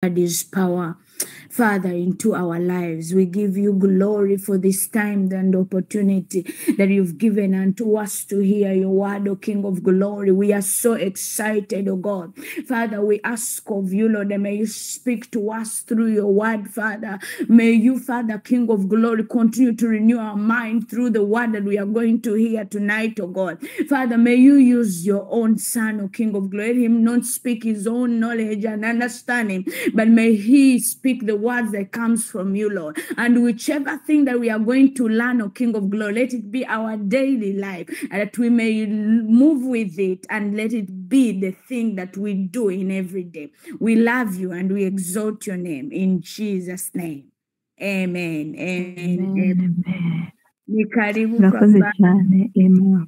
Is power, Father, into our lives. We give you glory for this time and opportunity that you've given unto us to hear your word, O King of glory. We are so excited, O God. Father, we ask of you, Lord, and may you speak to us through your word, Father. May you, Father, King of glory, continue to renew our mind through the word that we are going to hear tonight, O God. Father, may you use your own Son, O King of glory. Let him not speak his own knowledge and understanding, but may he speak the words that comes from you, Lord. And whichever thing that we are going to learn, O King of glory, let it be our daily life, and that we may move with it, and let it be the thing that we do in every day. We love you and we exalt your name in Jesus' name. Amen. Amen. Amen. Amen. Ni karibu Murakoze papa. Cyane, Emma.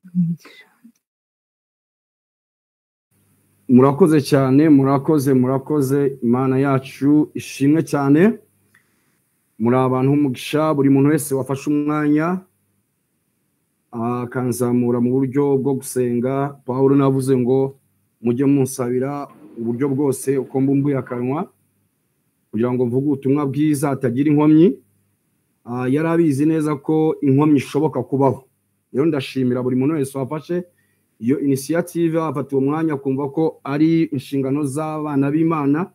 Murakoze cyane, murakoze, murakoze. Imana yacu ishimwe cyane. Muri abantu b'umugisha. Buri muntu wese wafashe umwanya akanzamura mu buryo bwo gusenga. Pawulo navuze ngo mujye munsabira uburyo bwose uko mbumbuye akanwa kugira ngo mvuge ubutumwa bwiza hatagira inkomyi. Yari abizi neza ko inkomyi ishoboka kubaho. Rero ndashimira buri muntu wese wafashe iyo initiative, afata uwo mwanya akumva ko ari inshingano z'abana b'Imana,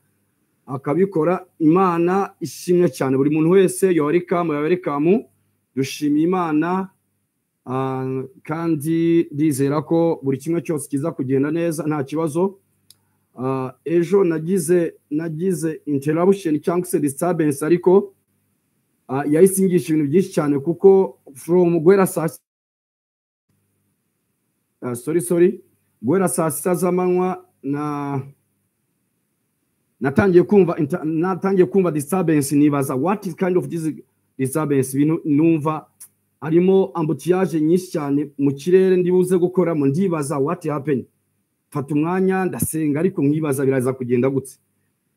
akabikora. Imana ishimwe cyane. Buri muntu wese, yorikamu yorikamu, dushimiye Imana. Kandi ndizera ko buri kimwe cyose kiza kugenda neza, nta kibazo. Ejo nagize interruption cyangwa se disturbance, ariko yahise ingisha ibintu byinshi cyane, kuko from guhera saa, sorry, sorry, guhera saa 6 z'amanywa na natangiye kumva disturbance. Nibaza what is kind of this disturbance. Ibintu numva harimo embouteillage nyinshi cyane mu kirere ndibuze gukoramo. Ndibaza what happened. Mfata umwanya ndasenga, ariko nkibaza biraza kugenda gutse.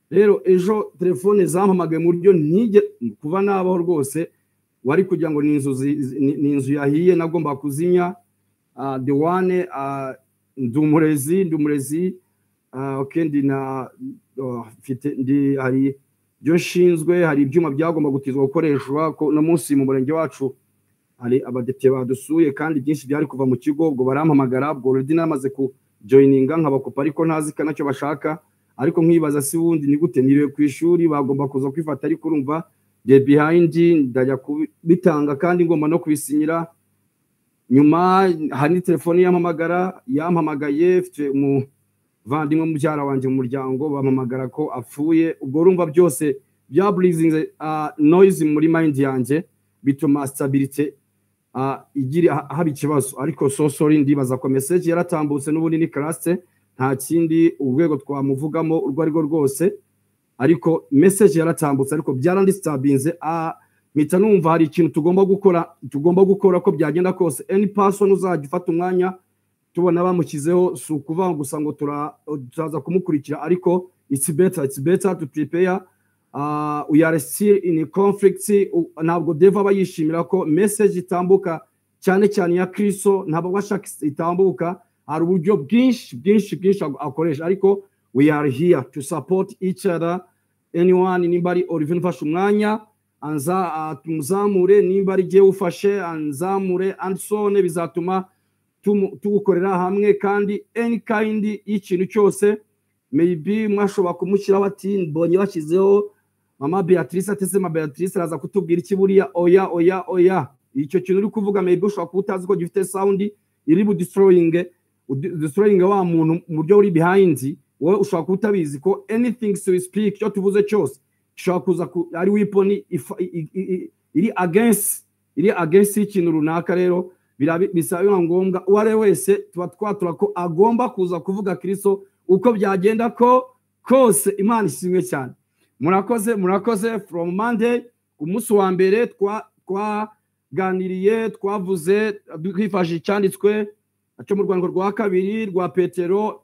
Rero ejo telefone zampamagaye mu buryo ntige kuva nabaho rwose, wari kugira ngo ni inzu yahiye nagomba kuzimya. The one, ndi umurezi. Okay, ndi na, oh, mfite, ndi, hari ibyo nshinzwe, hari ibyuma byagomba gutizwa gukoreshwa ko no munsi mu murenge wacu hari abadepite badusuye, kandi byinshi byari kuva mu kigo. Ubwo barampamagara, ubwo already namaze ku joininga nkabakupa, ariko ntazi ko nacyo bashaka. Ariko nkibaza si wundi ni gute niriwe ku ishuri bagomba kuza kwifata, ariko urumva the behind ndajya kubitanga kandi ngomba no kubisinyira. Nyuma hari telefone yampamagara, yampamagaye mfite umuvandimwe mubyara wanjye mu muryango, bampamagara ko apfuye. Ubwo urumva byose bya burizinze noise muri mind yanjye, bituma stability igira haba ikibazo. Ariko so sorry, ndibaza ko message yaratambutse n'ubundi ni classe, nta kindi urwego twamuvugamo urwo ari rwo rwose, ariko message yaratambutse. Ariko byarandisturbinze, mpita numva hari ikintu tugomba gukora ko byagenda kose. Any person uzajya ufata umwanya tubona bamushyizeho, si ukuvuga gusa ngo turaza kumukurikira, ariko it's better to prepare. We are still in a conflict. Ntabwo devil aba yishimira ko message itambuka, cyane cyane ya Kristo, ntabwo ashaka itambuka. Hari uburyo bwinshi bwinshi bwinshi akoresha, ariko we are here to support each other. Anyone, nimba ari Olivier ufashe umwanya anza tumuzamure, nimba ari jyewe ufashe anzamure, Anderson, bizatuma tuwukorera hamwe. Kandi any kind y'ikintu cyose, maybe mwashobora kumushyiraho ati mbonye bashyizeho mama Beatrice, ati se mama Beatrice araza kutubwira iki buriya? Oya, oya, oya, icyo kintu uri kuvuga maybe ushobora kuba utazi ko gifite sound iri bu destroying wa muntu mu buryo buri behind. Wowe ushobora kuba utabizi ko anything we speak, icyo tuvuze cyose gishobora kuza ari weapon iri against ikintu runaka. Rero bisaba, biba ngombwa uwo ari we wese tuba twatura ko agomba kuza kuvuga Kristo uko byagenda ko kose. Imana ishimwe cyane. Murakoze, murakoze. From Monday, ku munsi wa mbere twaganiriye, twavuze twifashishije icyanditswe cyo mu rwandiko rwa kabiri rwa Petero,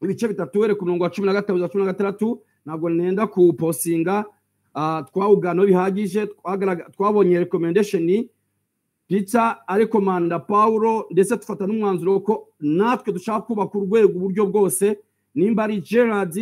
ibice 3, uhereye ku murongo wa 15 wa 16. Ntabwo nenda kuwupostinga, twawugano bihagije. Twabonye recommendation Peter arecommanda Paulo, ndetse dufata n'umwanzuro ko natwe dushaka kubaka urwego uburyo bwose. Nimba ari Gerard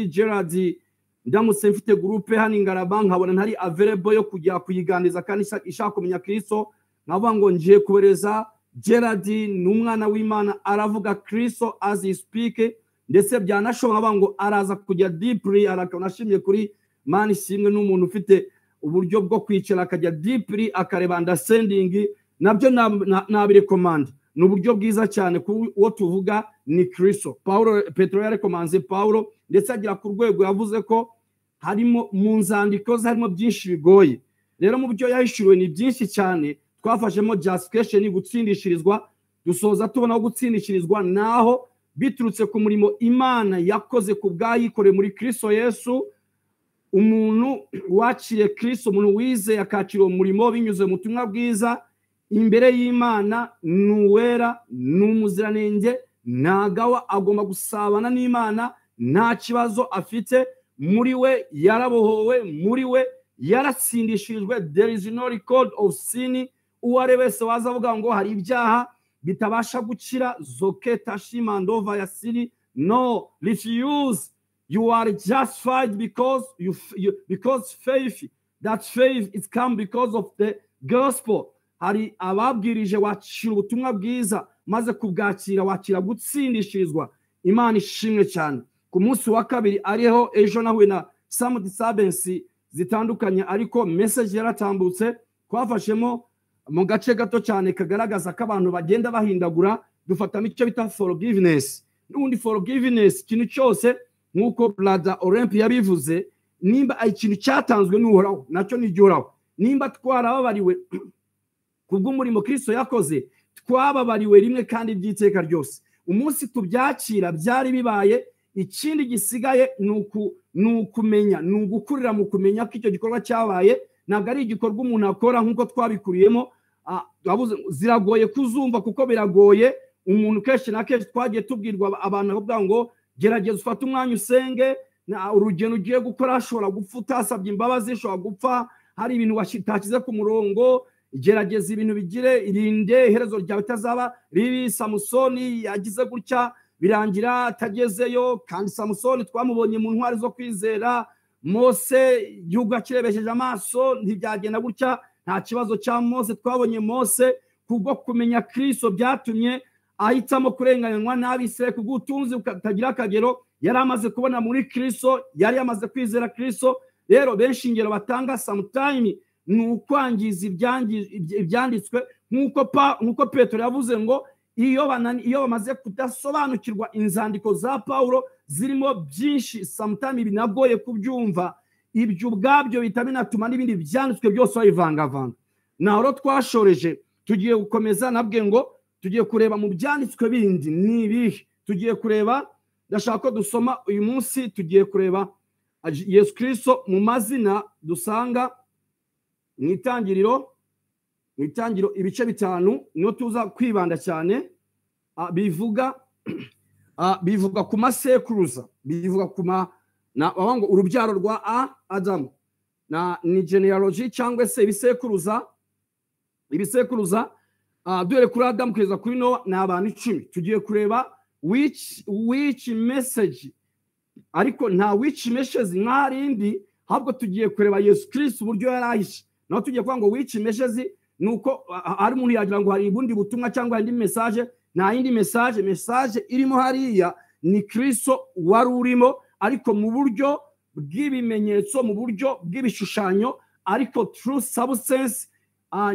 Ndamutse mfite groupe hano Ingaraba, nkabona ntari available yo kujya kuyiganiriza kandi ishaka kumenya Kristo, nkavuga ngo ngiye kohereza Gerard, ni umwana w'Imana, aravuga Kristo as he speak, ndetse byanashoboka nkavuga ngo araza kujya deeply. Nashimye kuri Mani ishimwe, n'umuntu ufite uburyo bwo kwicara akajya deeply, akareba understanding, nabyo nabirecommanda. Ni uburyo bwiza cyane ku uwo tuvuga ni Kristo. Paulo, Petero yarecommanze Paulo, ndetse agera ku rwego yavuze ko harimo mu nzandiko ze harimo byinshi bigoye. Rero mu byo yahishuriwe ni byinshi cyane. Twafashemo justification, gutsindishirizwa, dusoza tubona gutsindishirizwa naho biturutse ku murimo Imana yakoze ku bwayikoreye muri Kristo Yesu. Umuntu wakiriye Kristo, umuntu wizeye akakira uwo murimo binyuze mu butumwa bwiza, imbere y'Imana ni uwera, ni umuziranenge, ntagawa, agomba gusabana n'Imana, nta kibazo afite muri we, yarabohowe muri we, yaratsindishirijwe. There is no record of sin. Uwo ari wese waza avuga ngo hari ibyaha bitabasha gukira, zoketa shimandova ya siri, no, refuse. You are justified because faith, that faith is come because of the gospel. Hari ababwirije, wakira ubutumwa bwiza, maze kubwakira wakira gutsindishirizwa. Imana ishimwe cyane. Ku munsi wa kabiri, ariho ejo, nahuye na some disturbance zitandukanye, ariko message yaratambutse. Twafashemo mu gace gato cyane kagaragaza ko abantu bagenda bahindagura, dufatamo icyo bita forgiveness. N'ubundi forgiveness, ikintu cyose, nk'uko brother Olympe yabivuze, nimba ikintu cyatanzwe n'Uhoraho, nacyo ni igihoraho. Nimba twarababariwe kubw'umurimo Kristo yakoze, twababariwe rimwe kandi by'iteka ryose. Umunsi tubyakira byari bibaye. Ikindi gisigaye ni ukumenya, ni ugukurira mu kumenya ko icyo gikorwa cyabaye. Ntabwo ari igikorwa umuntu akora nk'uko twabikuriyemo. Ziragoye kuzumva kuko biragoye umuntu. Kenshi na kenshi twagiye tubwirwa, abantu bavuga ngo gerageza ufate umwanya usenge, urugendo ugiye gukora ashobora gupfa utasabye imbabazi, ushobora gupfa hari ibintu utashyize ku murongo, gerageza ibintu bigire, irinde iherezo ryawe itazaba ribi. Samusoni yagize gutya birangira atagezeyo, kandi Samusoni twamubonye mu ntwari zo kwizera. Mose igihugu akirebesheje amaso ntibyagenda gutya, nta kibazo cya Mose. Twabonye Mose kubwo kumenya Kristo byatumye ahitamo kurenganywa n'Abisirayeli kubw'ubutunzi butagira akagero yari amaze kubona muri Kristo, yari yamaze kwizera Kristo. Rero benshi ingero batanga sometime ni ukwangiza ibyanditswe, nk'uko Petero yavuze ngo iyo bamaze kudasobanukirwa inzandiko za Paulo zirimo byinshi, sometime binagoye kubyumva, ibyo ubwabyo bihita binatuma n'ibindi byanditswe byose babivangavanga. Naho twashoreje, tugiye gukomeza. Nabwe ngo tugiye kureba mu byanditswe bindi ni ibihe tugiye kureba. Ndashaka ko dusoma uyu munsi, tugiye kureba Yesu Kristo mu mazina dusanga mu Itangiriro, mu Itangiriro ibice 5, niho tuza kwibanda cyane. Bivuga ku masekuruza, bivuga ku ma na ngo urubyaro rwa Adamu, na ni genealogy cyangwa se ibisekuruza. Ibisekuruza duhere kuri Adamu kugeza kuri Nowa ni abantu 10. Tugiye kureba which message, ariko nta which message nk'arindi, ahubwo tugiye kureba Yesu Kristo uburyo yarahishe. Naho tugiye kuvuga ngo which message, nuko hari umuntu yagira ngo hari ubundi butumwa cyangwa indi message. Nta yindi message. Message irimo hariya ni Kristo wari urimo, ariko mu buryo bw'ibimenyetso, mu buryo bw'ibishushanyo, ariko true substance,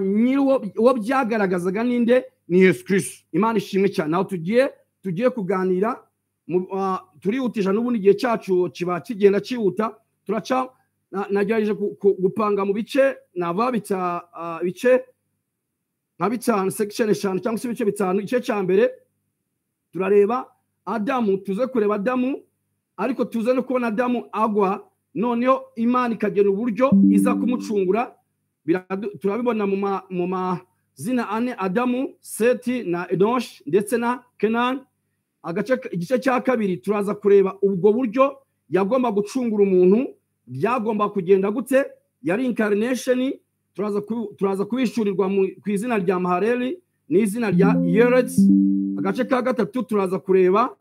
nyiriwo uwo byagaragazaga ninde? Ni Yesu Kristo. Imana ishimwe cyane. Naho tugiye kuganira, turihutisha, n'ubundi igihe cyacu kiba kigenda cyihuta. Turaca, nagerageje gupanga mu bice nava bice nka 5, section 5 cyangwa se ibice 5. Igice cya mbere turareba Adamu, tuze kureba Adamu, ariko tuze no kubona Adamu agwa, noneho Imana ikagena uburyo iza kumucungura. Turabibona mu mazina ane: Adamu, Seti na Enosh ndetse na Kenani. Igice cya kabiri turaza kureba ubwo buryo yagomba gucungura umuntu, byagomba kugenda gute, yari incarnation. Turaza kubishurirwa ku izina rya Mahareli n'izina rya Yerets. Agace ka gatatu turaza kureba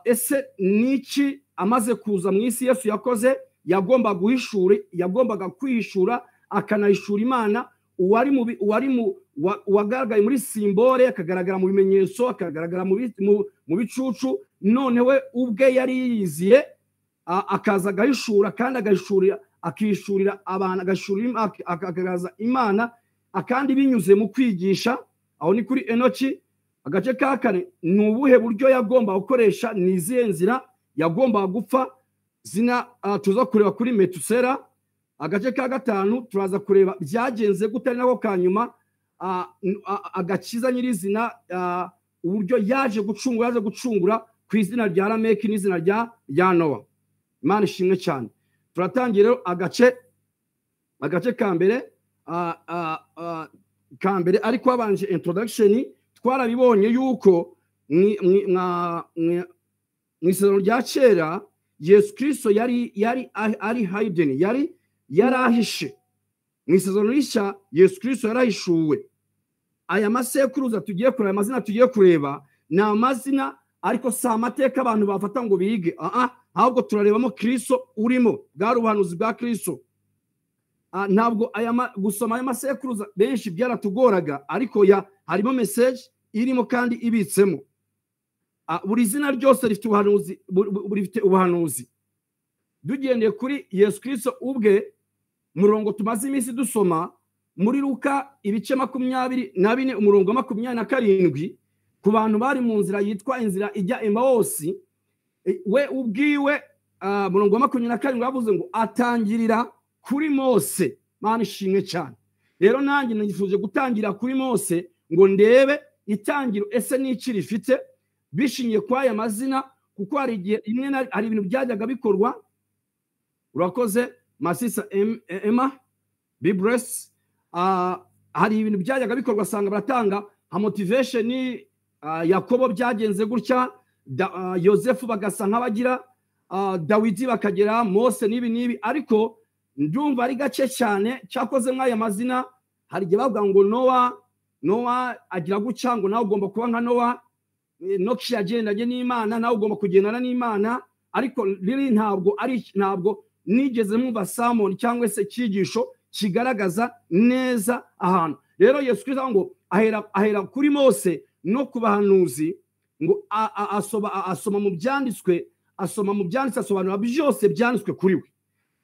ese niki Amaze kuza mu isi, Yesu yakoze, yagomba guhishura, yagombaga kwihishura, akanahishura Imana. Uwari mu uwari mu wagaragaye muri symbole, akagaragara mu bimenyetso, akagaragara mu bicucu, none we ubwe yari yiyiziye, akaza agahishura kandi agahishurira, akishurira abantu, agahishurira, akagaragaza Imana, akandi binyuze mu kwigisha. Aho ni kuri Enoki agace ka 4. Ni ubuhe buryo yagomba gukoresha? Ni izihe nzira yagomba gupfa? Zina tuza kureba kuri Metusera agace ka 5, turaza kureba byagenze gute, ari nako kanyuma, agakiza nyirizina, uburyo yaje gucungura, yaje gucungura ku izina rya Lameki n'izina rya Nowa. Imana ishimwe cyane. Turatangira rero agace ka mbere, ka mbere, ariko habanje introduction. Twarabibonye yuko mu isezerano rya kera Yesu Kristo yari ari hidden, yari yarahishe. Mu isezerano rishya Yesu Kristo yarahishuwe. Aya masekuruza tugiye kureba, amazina tugiye kureba ni amazina, ariko si amateka abantu bafata ngo bige, ahubwo turarebamo Kristo urimo, bwari ubuhanuzi bwa Kristo. Ntabwo aya gusoma aya masekuruza benshi byaratugoraga, ariko ya harimo message irimo kandi ibitsemo. Buri zina ryose rifite ubuhanuzi, rifite ubuhanuzi. Dugendeye kuri Yesu Kristo ubwe, murongo tumaze iminsi dusoma muri Luka ibice 24 umurongo wa 27, ku bantu bari mu nzira yitwa inzira ijya Emawusi, we ubwiwe, murongo wa 27 yavuze ngo atangirira kuri Mose. Mana ishimwe cyane. Rero nanjye nifuje gutangira kuri Mose ngo ndebe itangiro ese n'iki rifite, bishingiye kwa aya mazina, kuko hari igihe rimwe hari ibintu byajyaga bikorwa. Urakoze Masisa Emma, be blessed. Hari ibintu byajyaga bikorwa, asanga baratanga nka motivation, Yakobo byagenze gutya, Yosefu bagasa nk'abagira, Dawidi bakagera Mose n'ibi n'ibi, ariko ndumva ari gake cyane cyakoze nk'aya mazina. Hari igihe bavuga ngo Nowa agira gutya, ngo nawe ugomba kuba nka Nowa, Noki yagendanye n'Imana, nawe ugomba kugendana n'Imana. Ariko riri ntabwo nigeze mwumva sermon cyangwa se icyigisho kigaragaza neza ahantu. Rero Yesu Kristo ngo ahera kuri Mose no ku bahanuzi, ngo asoma mu byanditswe, asoma mu byanditswe, asobanura byose byanditswe kuri we.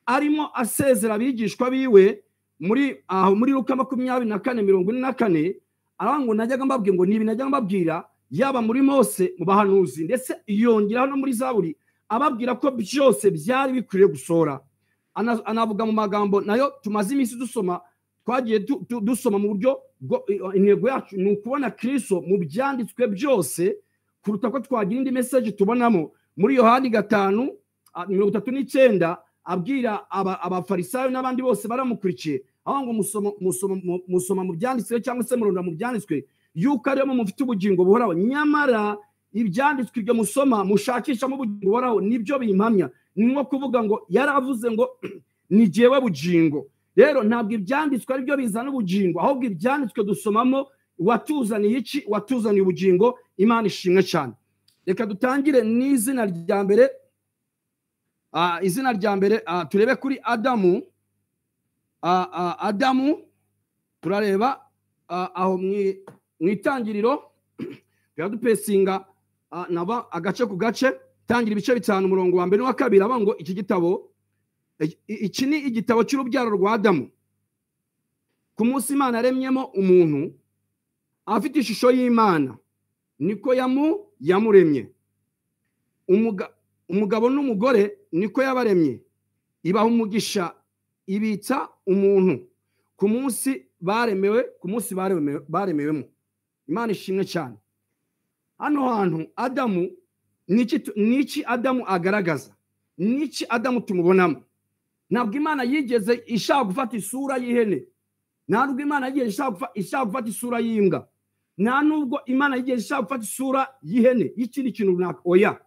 Arimo asezera abigishwa biwe muri aho muri Luka 24:44, aravuga ngo najyaga mbabwira ngo nibi najyaga mbabwira, yaba muri Mose, mu bahanuzi, ndetse yongeraho no muri Zaburi, ababwira ko byose byari bikwiriye gusohora. Anavuga mu magambo nayo tumaze iminsi dusoma, twagiye dusoma mu buryo intego yacu ni ukubona Kristo mu byanditswe byose kuruta ko twagira indi message tubonamo. Muri Yohani 5:39 abwira abafarisayo n'abandi bose baramukurikiye, aho ngo musoma mu byanditswe cyangwa se muronda mu byanditswe yuko ariyo mufite ubugingo buhoraho, nyamara ibyanditswe ibyo musoma mushakishamo ubugingo buhoraho nibyo bimpamya. Ni nko kuvuga ngo yaravuze ngo ni jyewe bugingo. Rero ntabwo ibyanditswe ari byo bizana ubugingo, ahubwo ibyanditswe dusomamo watuzaniye iki? Watuzaniye ubugingo. Imana ishimwe cyane. Reka dutangire n'izina rya mbere. Izina rya mbere, turebe kuri Adamu. Adamu turareba aho mu itangiriro, turadupesinga naba agace ku gace. Tangira ibice 5 umurongo wa 1 n'uwa 2, avuga ngo iki gitabo, iki ni igitabo cy'urubyaro rwa Adamu. Ku munsi Imana yaremyemo umuntu afite ishusho y'Imana, niko yamuremye. Umugabo n'umugore niko yabaremye, ibaha umugisha, ibitsa umuntu ku munsi baremewe, ku munsi baremewemo. Imana ishimwe cyane. Hano hantu Adamu, niki Adamu agaragaza? Niki Adamu tumubonamo? Ntabwo Imana yigeze ishaka gufata isura y'ihene, ntabwo Imana yigeze ishaka gufata isura y'imbwa, nta nubwo Imana yigeze ishaka gufata isura y'ihene y'ikindi kintu runaka. Oya,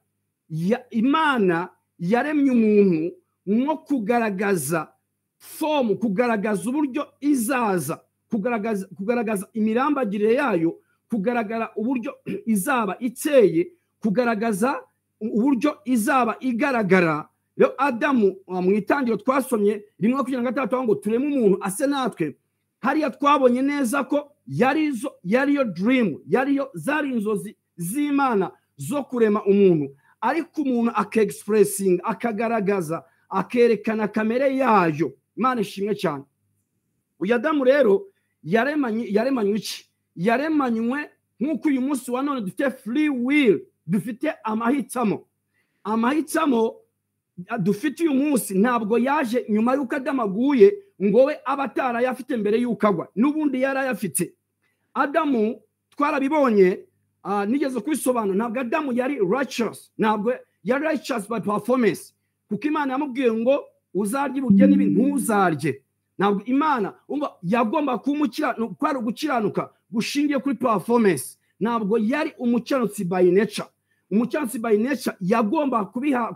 Imana yaremye umuntu nko kugaragaza fomu, kugaragaza uburyo izaza, kugaragaza imirambagirire yayo, kugaragara uburyo izaba iteye, kugaragaza uburyo izaba igaragara. Rero Adamu mu itangiriro twasomye 1:26 ngo tureme umuntu ase natwe, hariya twabonye neza ko yariyo dream, yariyo zari inzozi z'Imana zo kurema umuntu, ariko umuntu akexpressinga, akagaragaza, akerekana kamere yayo. Imana ishimwe cyane. Uyu Adamu rero yaremanywe iki? Yaremanywe nk'uko uyu munsi wa none dufite free will, dufite amahitamo. Amahitamo dufite uyu munsi ntabwo yaje nyuma y'uko Adamu aguye ngo we aba atarayafite mbere y'uko agwa, n'ubundi yarayafite. Adamu twarabibonye, nigeze kubisobanura, ntabwo Adamu yari righteous, ntabwo yari righteous by performance, kuko Imana yamubwiye ngo uzarye iburyo n'ibi ntuzarye. Ntabwo Imana yagomba kwari gukiranuka gushingiye kuri performance, ntabwo yari umukiranutsi by nature. Umukiranutsi by nature yagomba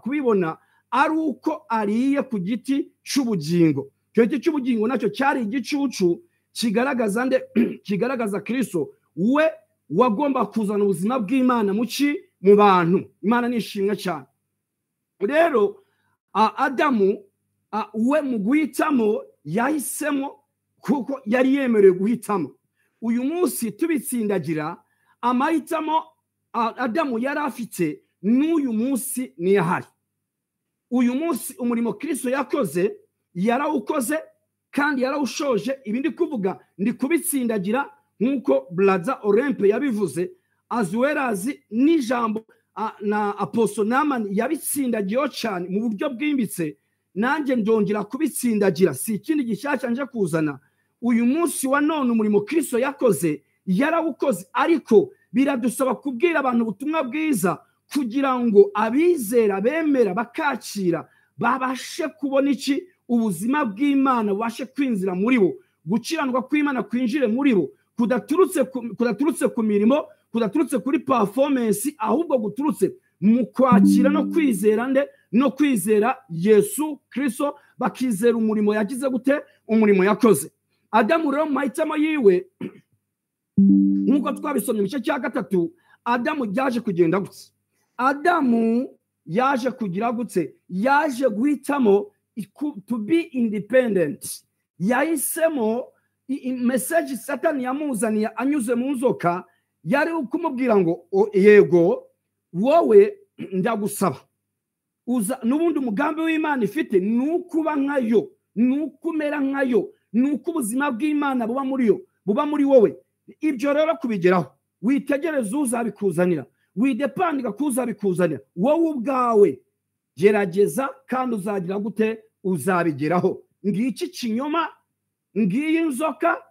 kubibona ari uko ariye ku giti cy'ubugingo. Icyo giti cy'ubugingo nacyo cyari igicucu kigaragaza nde? Kigaragaza Kristo, we wagomba kuzana ubuzima bw'Imana mu bantu. Imana nishimwe cyane. Rero Adamu we mu guhitamo yahisemo kuko yari yemerewe guhitamo. Uyu munsi tubitsindagira amahitamo Adamu yari afite n'uyu munsi niyahari. Uyu munsi umurimo Kristo yakoze yarawukoze kandi yarawushoje. Ibi ndi kuvuga ndi kubitsindagira nk'uko Brother Olympe yabivuze, as well as n'ijambo na Apostle Naman yabitsindagiyeho cyane mu buryo bwimbitse, nanjye ndongera kubitsindagira, si ikindi gishyashya nje kuzana. Uyu munsi wa none umurimo Kristo yakoze yarawukoze, ariko biradusaba kubwira abantu ubutumwa bwiza kugira ngo abizera bemera bakakira babashe kubona iki? Ubuzima bw'Imana bubashe kwinjira muri bo, gukiranirwa kw'Imana kwinjire muri bo, kudaturutse ku mirimo, kudaturutse kuri performance, ahubwo guturutse mu kwakira no kwizera nde? No kwizera Yesu Kristo, bakizera umurimo yagize gute? Umurimo yakoze. Adamu rero mu mahitamo yiwe, nk'uko twabisomye mu gice cya 3, Adamu yaje kugenda gutse. Adamu yaje kugira gutse, yaje guhitamo to be independent. Yahisemo message Satani yamuzaniye anyuze mu nzoka, yari kumubwira ngo yego wowe ndagusaba uza, n'ubundi umugambi w'Imana ifite nukuba nkayo, nukumera nkayo, nuko ubuzima bw'Imana buba muri yo, buba muri wowe. Ibyo rero kubigeraho witegereze uzabikuzanira, widepandika kuzabikuzanira, wowe ubwawe gerageza kandi uzagira gute? Uzabigeraho. Ngiki kinyoma, ngiyi nzoka.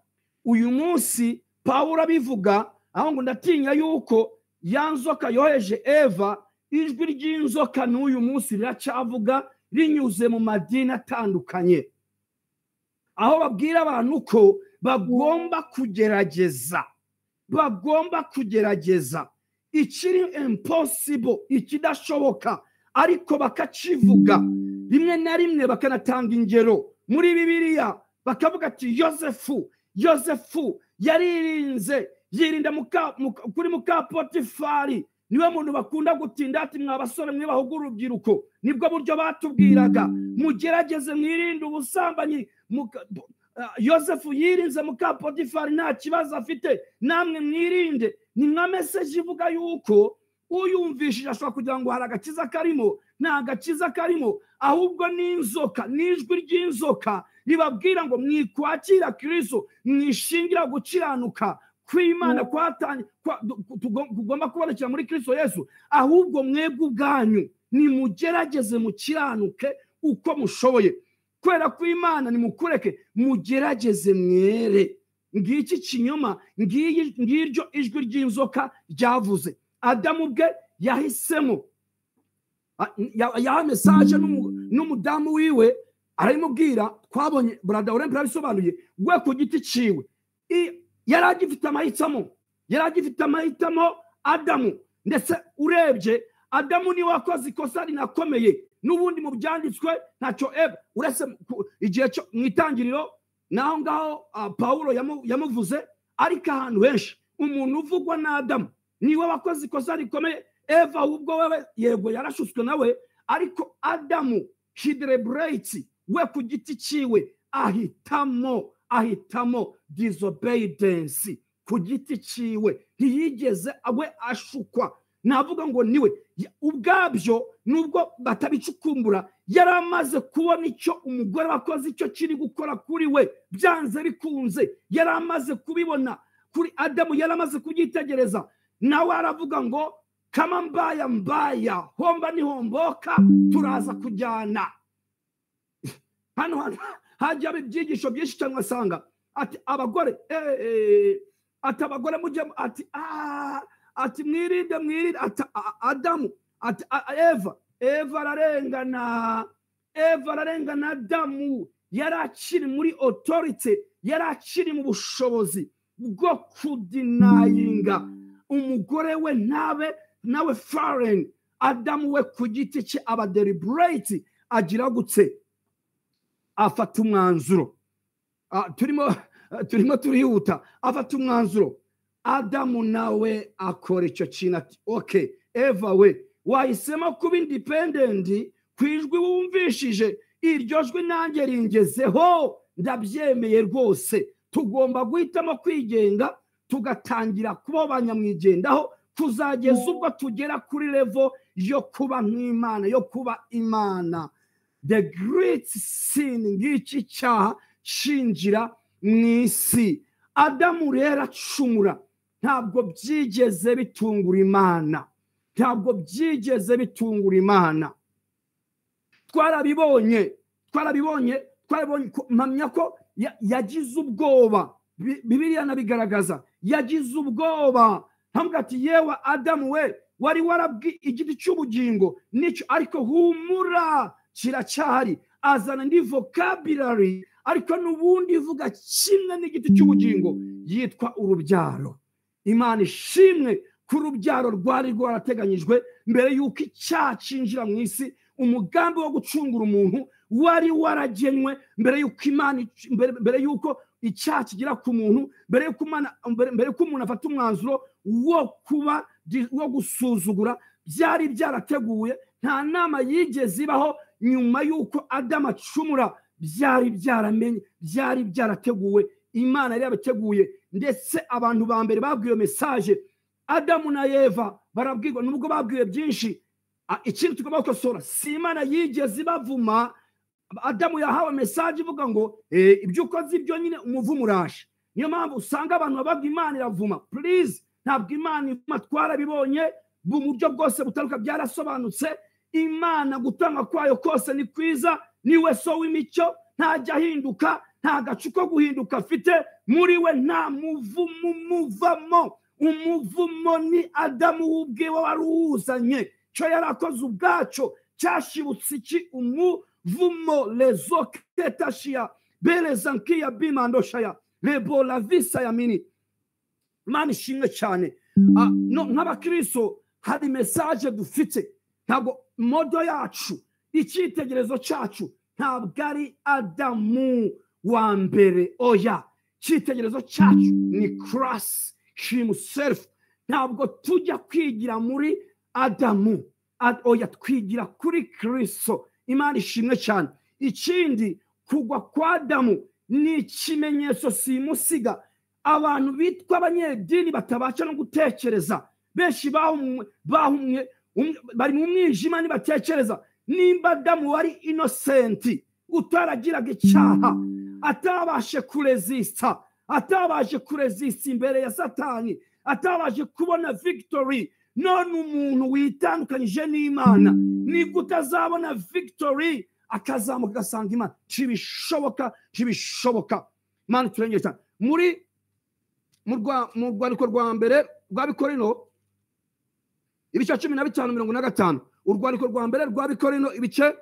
Uyu munsi Pawulo abivuga aho ngo ndatinya yuko ya nzoka yoheje Eva, ijwi ry'inzoka n'uyu munsi riracyavuga rinyuze mu madini atandukanye, aho babwira abantu ko bagomba kugerageza, bagomba kugerageza ikiri impossible, ikidashoboka, ariko bakakivuga. Rimwe na rimwe bakanatanga ingero muri Bibiliya, bakavuga ati Yosefu yaririnze, yirinda kuri muka Potifari, niwe muntu bakunda gutinda ati mwa basore mwe bahugura urubyiruko, nibwo buryo batubwiraga mugerageze mwirinde ubusambanyi. Yosefu yirinze muka Potifari nta kibazo afite, namwe mwirinde. Ni nka message ivuga yuko uyumvishije ashobora kugira ngo hari agakiza karimo, nta gakiza karimo, ahubwo n'inzoka, n'ijwi ry'inzoka ribabwira ngo mwikwakira Kristo, mwishingira gukiranuka kw'Imana kugomba kubonekera muri Kristo Yesu, ahubwo mwebwe ubwanyu nimugerageze mukiranuke uko mushoboye. Kwera kw'Imana nimukureke, mugerageze mwere. Ngiki kinyoma, ngiryo ijwi ry'inzoka ryavuze. Adamu ubwe yahisemo, yaha message n'umudamu wiwe arayimubwira. Twabonye Brother Olympe yabisobanuye, we ku giti ciwe yari agifite amahitamo, yari agifite amahitamo Adamu. Ndetse urebye Adamu niwe wakoze ikosa rinakomeye, n'ubundi mu byanditswe ntacyo Eva, uretse igihe cyo mu itangiriro naho ngaho Pawulo yamuvuze, ariko ahantu henshi umuntu uvugwa na Adamu niwe wakoze ikosa rikomeye. Eva ubwo wewe yego yarashutswe nawe, ariko Adamu he deliberate we ku giti ciwe ahitamo disobedience ku giti ciwe, ntiyigeze we ashukwa. Navuga ngo niwe ubwabyo nubwo batabicukumbura yari amaze kubona icyo umugore wakoze icyo kiri gukora kuri we, byanze bikunze yari amaze kubibona kuri Adamu, yari amaze kubyitegereza, nawe aravuga ngo kama mbaya mbaya homba nihomboka turaza kujyana. Hano hajya ibyigisho byinshi cyangwa asanga ati abagore ati abagore mujye ati ati mwirinde mwirinde, ati Adamu ati Eva ararengana, Eva ararengana. Adamu yari akiri muri authority, yari akiri mu bushobozi bwo kudinayinga umugore we ntabe nawe foreign. Adamu we ku giti cye aba deliberate, agira gutse afata umwanzuro. Turimo turihuta, afata umwanzuro. Adamu nawe akora icyo kintu ati okay Eva we wahisemo kuba independent ku ijwi wumvishije, iryo jwi nanjye ringezeho, ndabyemeye rwose, tugomba guhitamo kwigenga tugatangira kuba banyamwigendaho kuzageza ubwo tugera kuri level yo kuba nk'Imana, yo kuba Imana. The great sin, ngiki cyaha cinjira mu isi. Adamu rero acumura, ntabwo byigeze bitungura Imana, ntabwo byigeze bitungura Imana. Twarabibonye mpamya ko yagize ubwoba, Bibiliya nabigaragaza, yagize ubwoba. Ntabwo ati yewe Adamu we wari warabwi igiti cy'ubugingo nicyo, ariko humura kiracyahari. Azana indi vocabulary ariko n'ubundi ivuga kimwe n'igiti cy'ubugingo, yitwa urubyaro. Imana ishimwe ku rubyaro rwari rwarateganyijwe mbere y'uko icyaha cinjira mu isi. Umugambi wo gucungura umuntu wari waragenwe mbere y'uko Imana, mbere y'uko icyaha kigera ku muntu, mbere y'uko umuntu afata umwanzuro wo kuba wo gusuzugura, byari byarateguye. Nta nama yigeze ibaho nyuma y'uko Adamu acumura, byari byaramenye, byari byarateguwe, Imana yari yabateguye. Ndetse abantu ba mbere babwiwe message, Adamu na Eva barabwirwa, nubwo babwiwe byinshi. Ikintu tugomba gukosora, si Imana yigeze ibavuma. Adamu yahawe message ivuga ngo ibyo ukoze ibyo nyine umuvumo uraje. Niyo mpamvu usanga abantu bababwa Imana iravuma. Please, ntabwo Imana ivuma, twarabibonye mu buryo bwose butaruka, byarasobanutse. Imana gutanga kwayo kose ni kwiza, niwe so w'imico, ntajya ahinduka, nta gacu ko guhinduka afite, muri we nta muvumo umuvamo. Umuvumo ni Adamu ubwiwe wari uwuzanye, cyo yarakoze ubwaco cyashibutse iki umuvumo. Lezoketashiya berezankiya bimandoshaya rebola visa ya mini. Imana ishimwe cyane. Nk'abakristo hari message dufite, ntabwo modo yacu, icyitegererezo cyacu ntabwo ari Adamu wa mbere, oya. Icyitegererezo cyacu ni Christ himself. Ntabwo tujya kwigira muri Adamu, oya, twigira kuri Kristo. Imana ishimwe cyane. Ikindi, kugwa kwa Adamu ni ikimenyetso simusiga. Abantu bitwa abanyedini batabasha no gutekereza, benshi bahumwe bari mu mwijima ntibatekereza. Nimba Adamu wari innocent, utaragiraga icyaha, atabashe kuresista, atabashe kuresista imbere ya Satani, atabashe kubona victory, none umuntu witandukanyije n'Imana nibwo utazabona victory, akazamuka agasanga Imana. Ntibishoboka, ntibishoboka. Imana turengere cyane. Muri mu rwandiko rwa mbere rw'Abikorino ibice 15:45, urwandiko rwa mbere rw'Abikorino ibice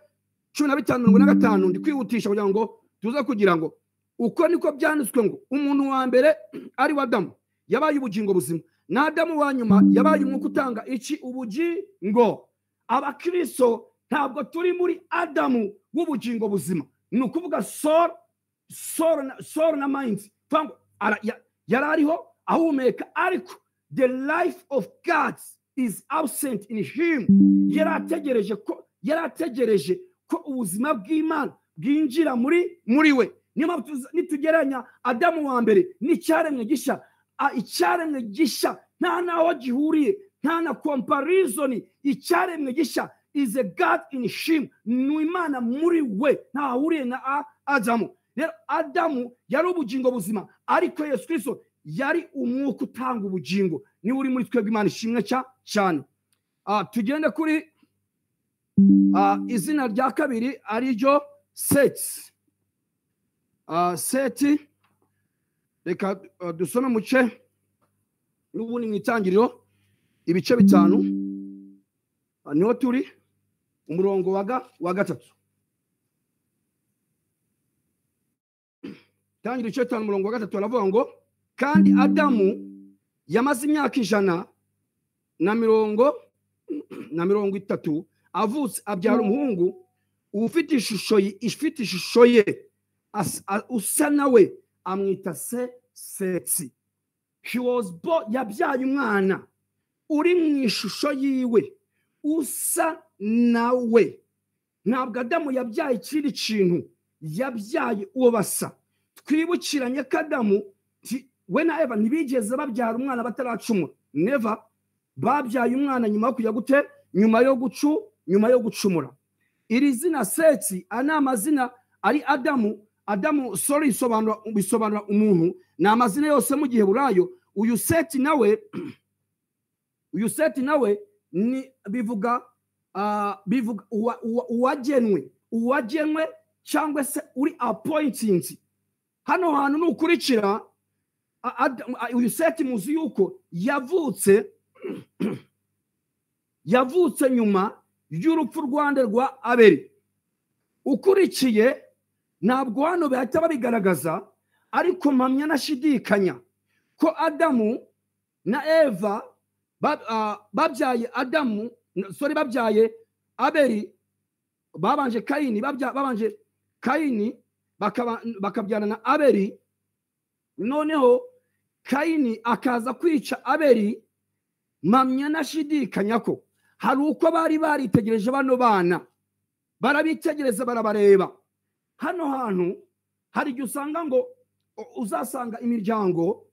15:45, ndi kwihutisha kugira ngo tuze kugira ngo uko niko byanditswe ngo umuntu wa mbere ari wa Adamu yabaye ubugingo buzima, na Adamu wa nyuma yabaye umwuka utanga iki ubugingo. Abakristo ntabwo turi muri Adamu w'ubugingo buzima, ni ukuvuga soul na mind. Yari ariho ahumeka, ariko the life of God is absent in him. Yari ategereje ko ubuzima bw'Imana bwinjira muri we. Niyo mpamvu nitugereranya Adamu wa mbere n'icyaremwe gishya, icyaremwe gishya nta naho gihuriye, nta na comparison. Icyaremwe gishya is a God in him, ni Imana muri we, ntahuriye na Adamu. Rero Adamu yari ubugingo buzima, ariko Yesu Kristo yari umwuka utanga ubugingo, niwe uri muri twebwe. Imana ishimwe cyane. Tugende kuri izina rya kabiri, ariryo Seti. Seti, reka dusome muce n'ubundi mu Itangiriro ibice 5, niho turi, umurongo wa 3. Itangiriro ibice 5, umurongo wa 3, aravuga ngo: "Kandi Adamu yamaze imyaka 130 avutse, abyara umuhungu ufite ishusho ye, usa nawe, amwita se Setsi." He was born, yabyaye umwana uri mu ishusho yiwe, usa nawe. Ntabwo Adamu yabyaye ikindi kintu, yabyaye uwo basa. Twibukiranye ko Adamu we na Eva ntibigeze babyara umwana bataracumura, never. Babyaye umwana nyuma yo kujya gute? Nyuma yo gucumura. Iri zina Setsi, aya ni amazina ari Adamu, sorry, bisobanura umuntu, ni amazina yose mu Giheburayo. Uyu Seti nawe ni bivuga uwagenwe cyangwa se uri appointed. Hano hantu nukurikira uyu Seti, muzi yuko yavutse nyuma y'urupfu rwande? Rwa Abeli. Ukurikiye, ntabwo hano bahita babigaragaza, ariko mpamya nashidikanya ko Adamu na Eva babyaye Adamu, sorry, babyaye Abeli, babanje Kayini, babanje Kayini, bakabyarana na Abeli. Noneho Kayini akaza kwica Abeli. Mpamya nashidikanya ko hari uko bari baritegereje bano bana, barabitegereza, barabareba. Hano hantu hari igihe usanga ngo uzasanga imiryango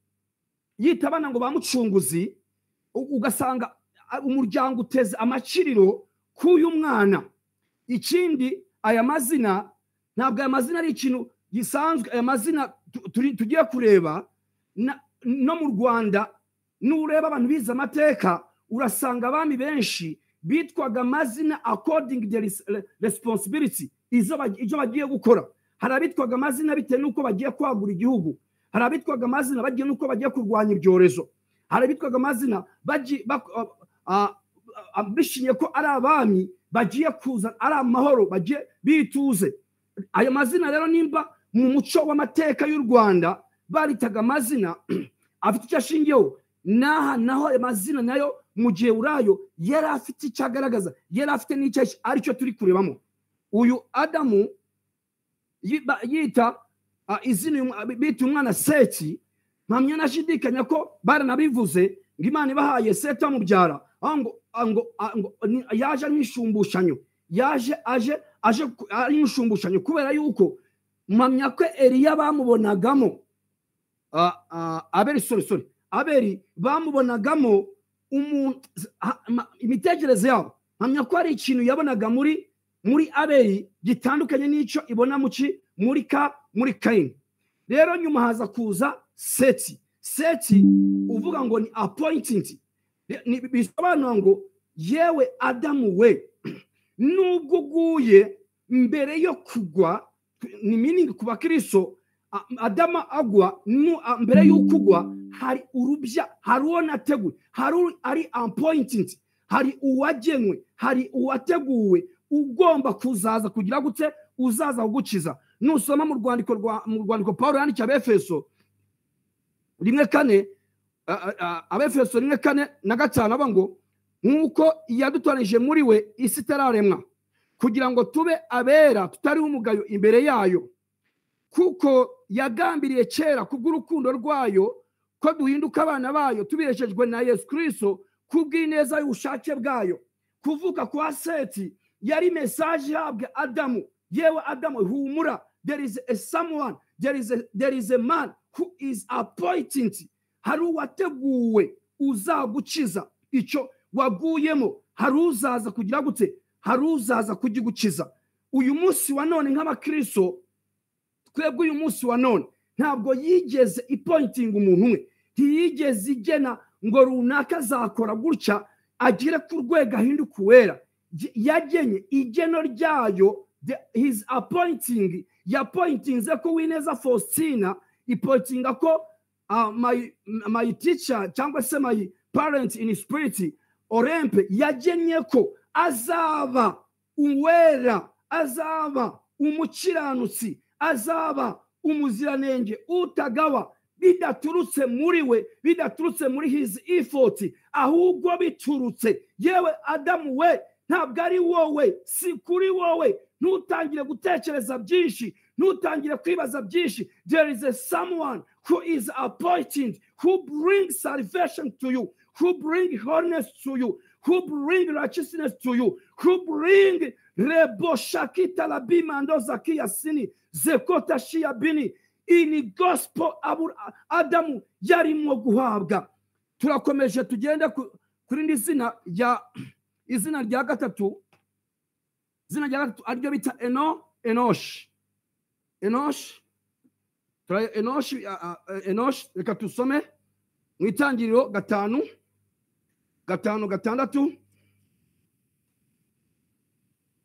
yita abana ngo ba Mucunguzi, ugasanga umuryango uteze amakiriro k'uyu mwana. Ikindi, aya mazina, ntabwo aya mazina ari ikintu gisanzwe. Aya mazina tugiye kureba, no mu Rwanda nureba abantu bize amateka, urasanga abami benshi bitwaga amazina according the responsibility, ibyo bagiye gukora. Hari abitwaga amazina bitewe n'uko bagiye kwagura igihugu, hari abitwaga amazina bagiye n'uko bagiye kurwanya ibyorezo, hari abitwaga amazina bishingiye ko ari abami bagiye kuza ari amahoro, bagiye bituze. Ayo mazina rero, nimba mu muco w'amateka y'u Rwanda baritaga amazina afite icyo ashingiyeho, n'aha naho ayo mazina nayo mu gihe urayo yari afite icyo agaragaza, yari afite n'icyo aricyo turi kurebamo. Uyu Adamu yita izina, bita umwana Seti, mpamya nashidikanya ko baranabivuze ngo Imana ibahaye Seti amubyara, aho ngo yaje ari nk'ishumbushanyo, yaje aje ari nk'ishumbushanyo, kubera yuko mpamya ko Eliya bamubonagamo, Abeli, sorry, Abeli bamubonagamo umuntu, imitekerereze yabo, mpamya ko hari ikintu yabonaga muri Abeli gitandukanye n'icyo ibona muki muri Kayini. Rero nyuma haza kuza Seti. Seti uvuga ngo ni appointed, bisobanura ngo: "Yewe Adamu we, nubwo uguye mbere yo kugwa," ni meaning ku bakristo, Adamu agwa, mbere y'uko ugwa hari urubya, hari uwo nateguye, hari ari appointed, hari uwagenwe, hari uwateguwe ugomba kuzaza kugira gute? Uzaza kugukiza. Nusoma mu rwandiko Paul yandikiye Abefeso 1:4, Abefeso 1:4 na 5, aba ngo: "Nk'uko yadutoranije muri we isi itararemwa, kugira ngo tube abera tutariho umugayo imbere yayo, kuko yagambiriye kera kubw'urukundo rwayo ko duhinduka abana bayo tubiheshejwe na Yesu Kristo." Kubw'ineza y'ubushake bwayo. Kuvuka kwa Seti yari message ihabwa Adamu. Yewe Adamu, humura, there is a someone, there is a man who is appointed. Hari uwateguwe uzagukiza icyo waguyemo. Hari uzaza kugira gute? Hari uzaza kugigukiza. Uyu munsi wa none, nk'abakristo, twebwe uyu munsi wa none ntabwo yigeze iappointinga umuntu umwe, ntiyigeze igena ngo runaka azakora gutya agere ku rwego ahinduka uwera. Yagenye igeno ryayo, his appointing. Yaappointinze ko Wineza Faustina, iappointinga ko my teacher cyangwa se my parent in spirit Olympe, yagennye ko azaba uwera, azaba umukiranutsi, azaba umuziranenge utagawa, bidaturutse muri we, bidaturutse muri his effort, ahubwo biturutse, yewe Adamu we, ntabwo ari wowe, si kuri wowe. Ntutangire gutekereza byinshi, ntutangire kwibaza byinshi. There is a someone who is appointed, who brings salvation to you, who bring holiness to you, who bring righteousness to you, who bring rebo shakita labimando zakia sini zekota shia bini. Iyi gospel Adamu yarimo guhabwa. Turakomeje, tugende kuri indi zina rya, izina rya gatatu, izina rya gatatu ariryo bita Enoshi. Enoshi, Enoshi, Enoshi. Reka tusome mu Itangiriro 5, 5, 6.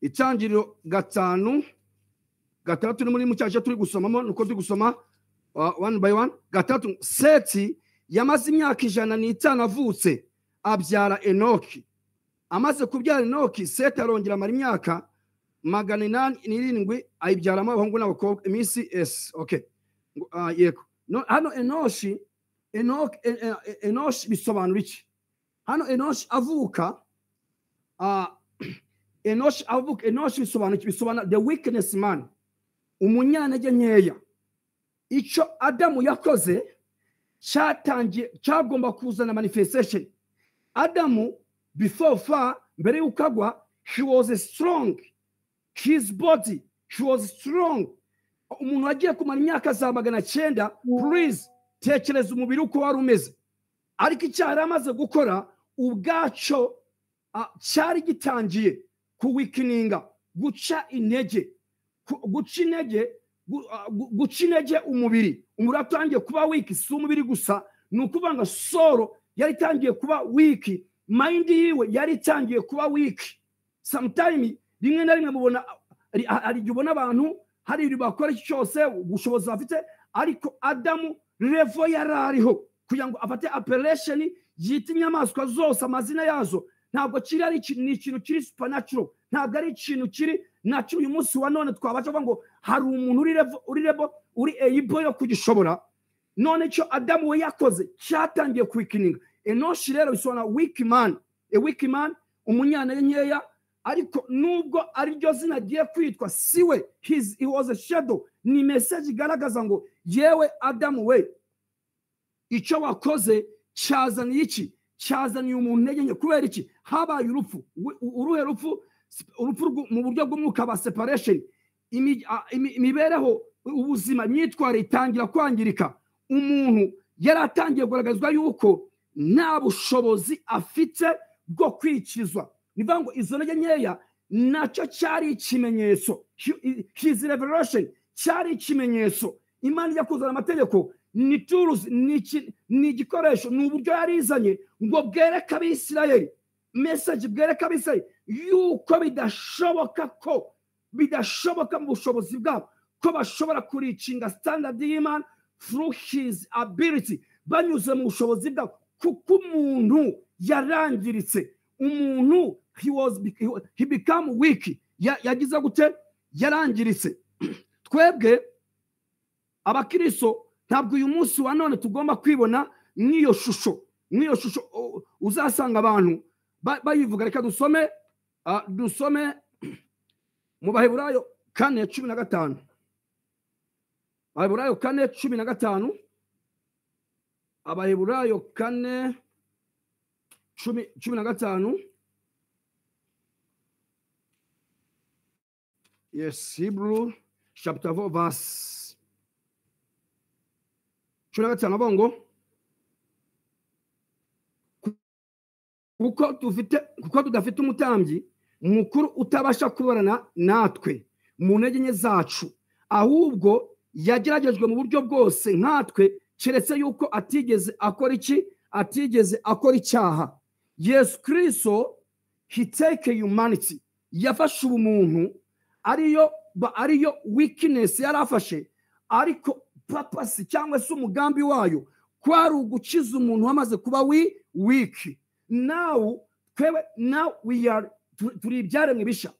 Itangiriro 5, 6, ni muri mucyaje turi gusomamo, nuko turi gusoma one by one. 6: Seti yamaze imyaka 105 avutse, abyara Enoki. Amaze kubyara Enoki, Seti arongera amara imyaka 807, ayibyaramo abahungu n'abakobwa. Iminsi esi, okay. Yego. No, hano Enoshi, Enoki, Enoshi bisobanura iki? Hano Enoshi avuka, Enoshi avuka, Enoshi bisobanura iki? Bisobanura the weakness man, umunyantege nkeya. Icyo Adamu yakoze cyatangiye, cyagomba kuzana manifestation. Adamu before far, mbere y'uko agwa, he was strong, his body, he was strong. Umuntu wagiye kumara imyaka za 900, please tekereza umubiri uko wari umeze. Ariko icyaha yari amaze gukora ubwacyo cyari gitangiye kuweakeninga, guca intege, guca intege, guca intege umubiri. Umubiri watangiye kuba weak. Si umubiri gusa, ni ukuvuga ngo soul yari itangiye kuba weak, mind yiwe yari itangiye kuba weak. Sometime, rimwe na rimwe mubona, hari igihe ubona abantu hari ibintu bakora, iki cyose ubushobozi bafite. Ariko Adamu level yari ariho kugira ngo afate appellation yita inyamaswa zose amazina yazo, ntabwo kiri ari ni ikintu kiri supernatural, ntabwo ari ikintu kiri nacyo uyu munsi wa none twabasha kuvuga ngo hari umuntu uri level uri able yo kugishobora. None icyo Adamu we yakoze cyatangiye kuweakeninga Enoshi. Rero bisobanura weak man, a weak man, umunyantege nkeya. Ariko nubwo ariryo zina agiye kwitwa, siwe, he was a shadow. Ni message igaragaza ngo yewe Adamu we, icyo wakoze cyazaniye iki? Cyazaniye umuntu intege nke. Kubera iki? Habaye urupfu. Uruhe rupfu? Urupfu mu buryo bw'umwuka ba separation. Imibereho, ubuzima, imyitwarire itangira kwangirika. Umuntu yari atangiye kugaragazwa yuko nta bushobozi afite bwo kwikizwa. Ni ukuvuga ngo izo ntege nkeya nacyo cyari ikimenyetso. His revelation cyari ikimenyetso. Imana ijya kuzana amategeko, ni tools, ni igikoresho, ni uburyo yarizanye ngo bwereke Abisirayeli message, bwereke Abisirayeli yuko bidashoboka, ko bidashoboka mu bushobozi bwabo ko bashobora kureachinga standard y'Imana through his ability, banyuze mu bushobozi bwabo, kuko umuntu yarangiritse. Umuntu he become weak. Yagize gute? Yarangiritse. Twebwe abakristo ntabwo uyu munsi wa none tugomba kwibona nk'iyo shusho uzasanga abantu bayivuga. Reka dusome mu Baheburayo 4:15. Abaheburayo 4:15. Abaheburayo 4. 15. Yes, Hebrew chapter 4 verse 15 avuga ngo kuko tudafite umutambyi mukuru utabasha kubarana natwe mu ntege nke zacu, ahubwo yageragejwe mu buryo bwose nkatwe, keretse yuko atigeze akora iki? Atigeze akora icyaha. Yesu Kristo, he take humanity, yafashe ubumuntu, ariyo weakness yarafashe, ariko purpose cyangwa se umugambi wayo kwari ugukiza umuntu wamaze kuba weak. Now twewe, now we are turi ibyaremwe bisha.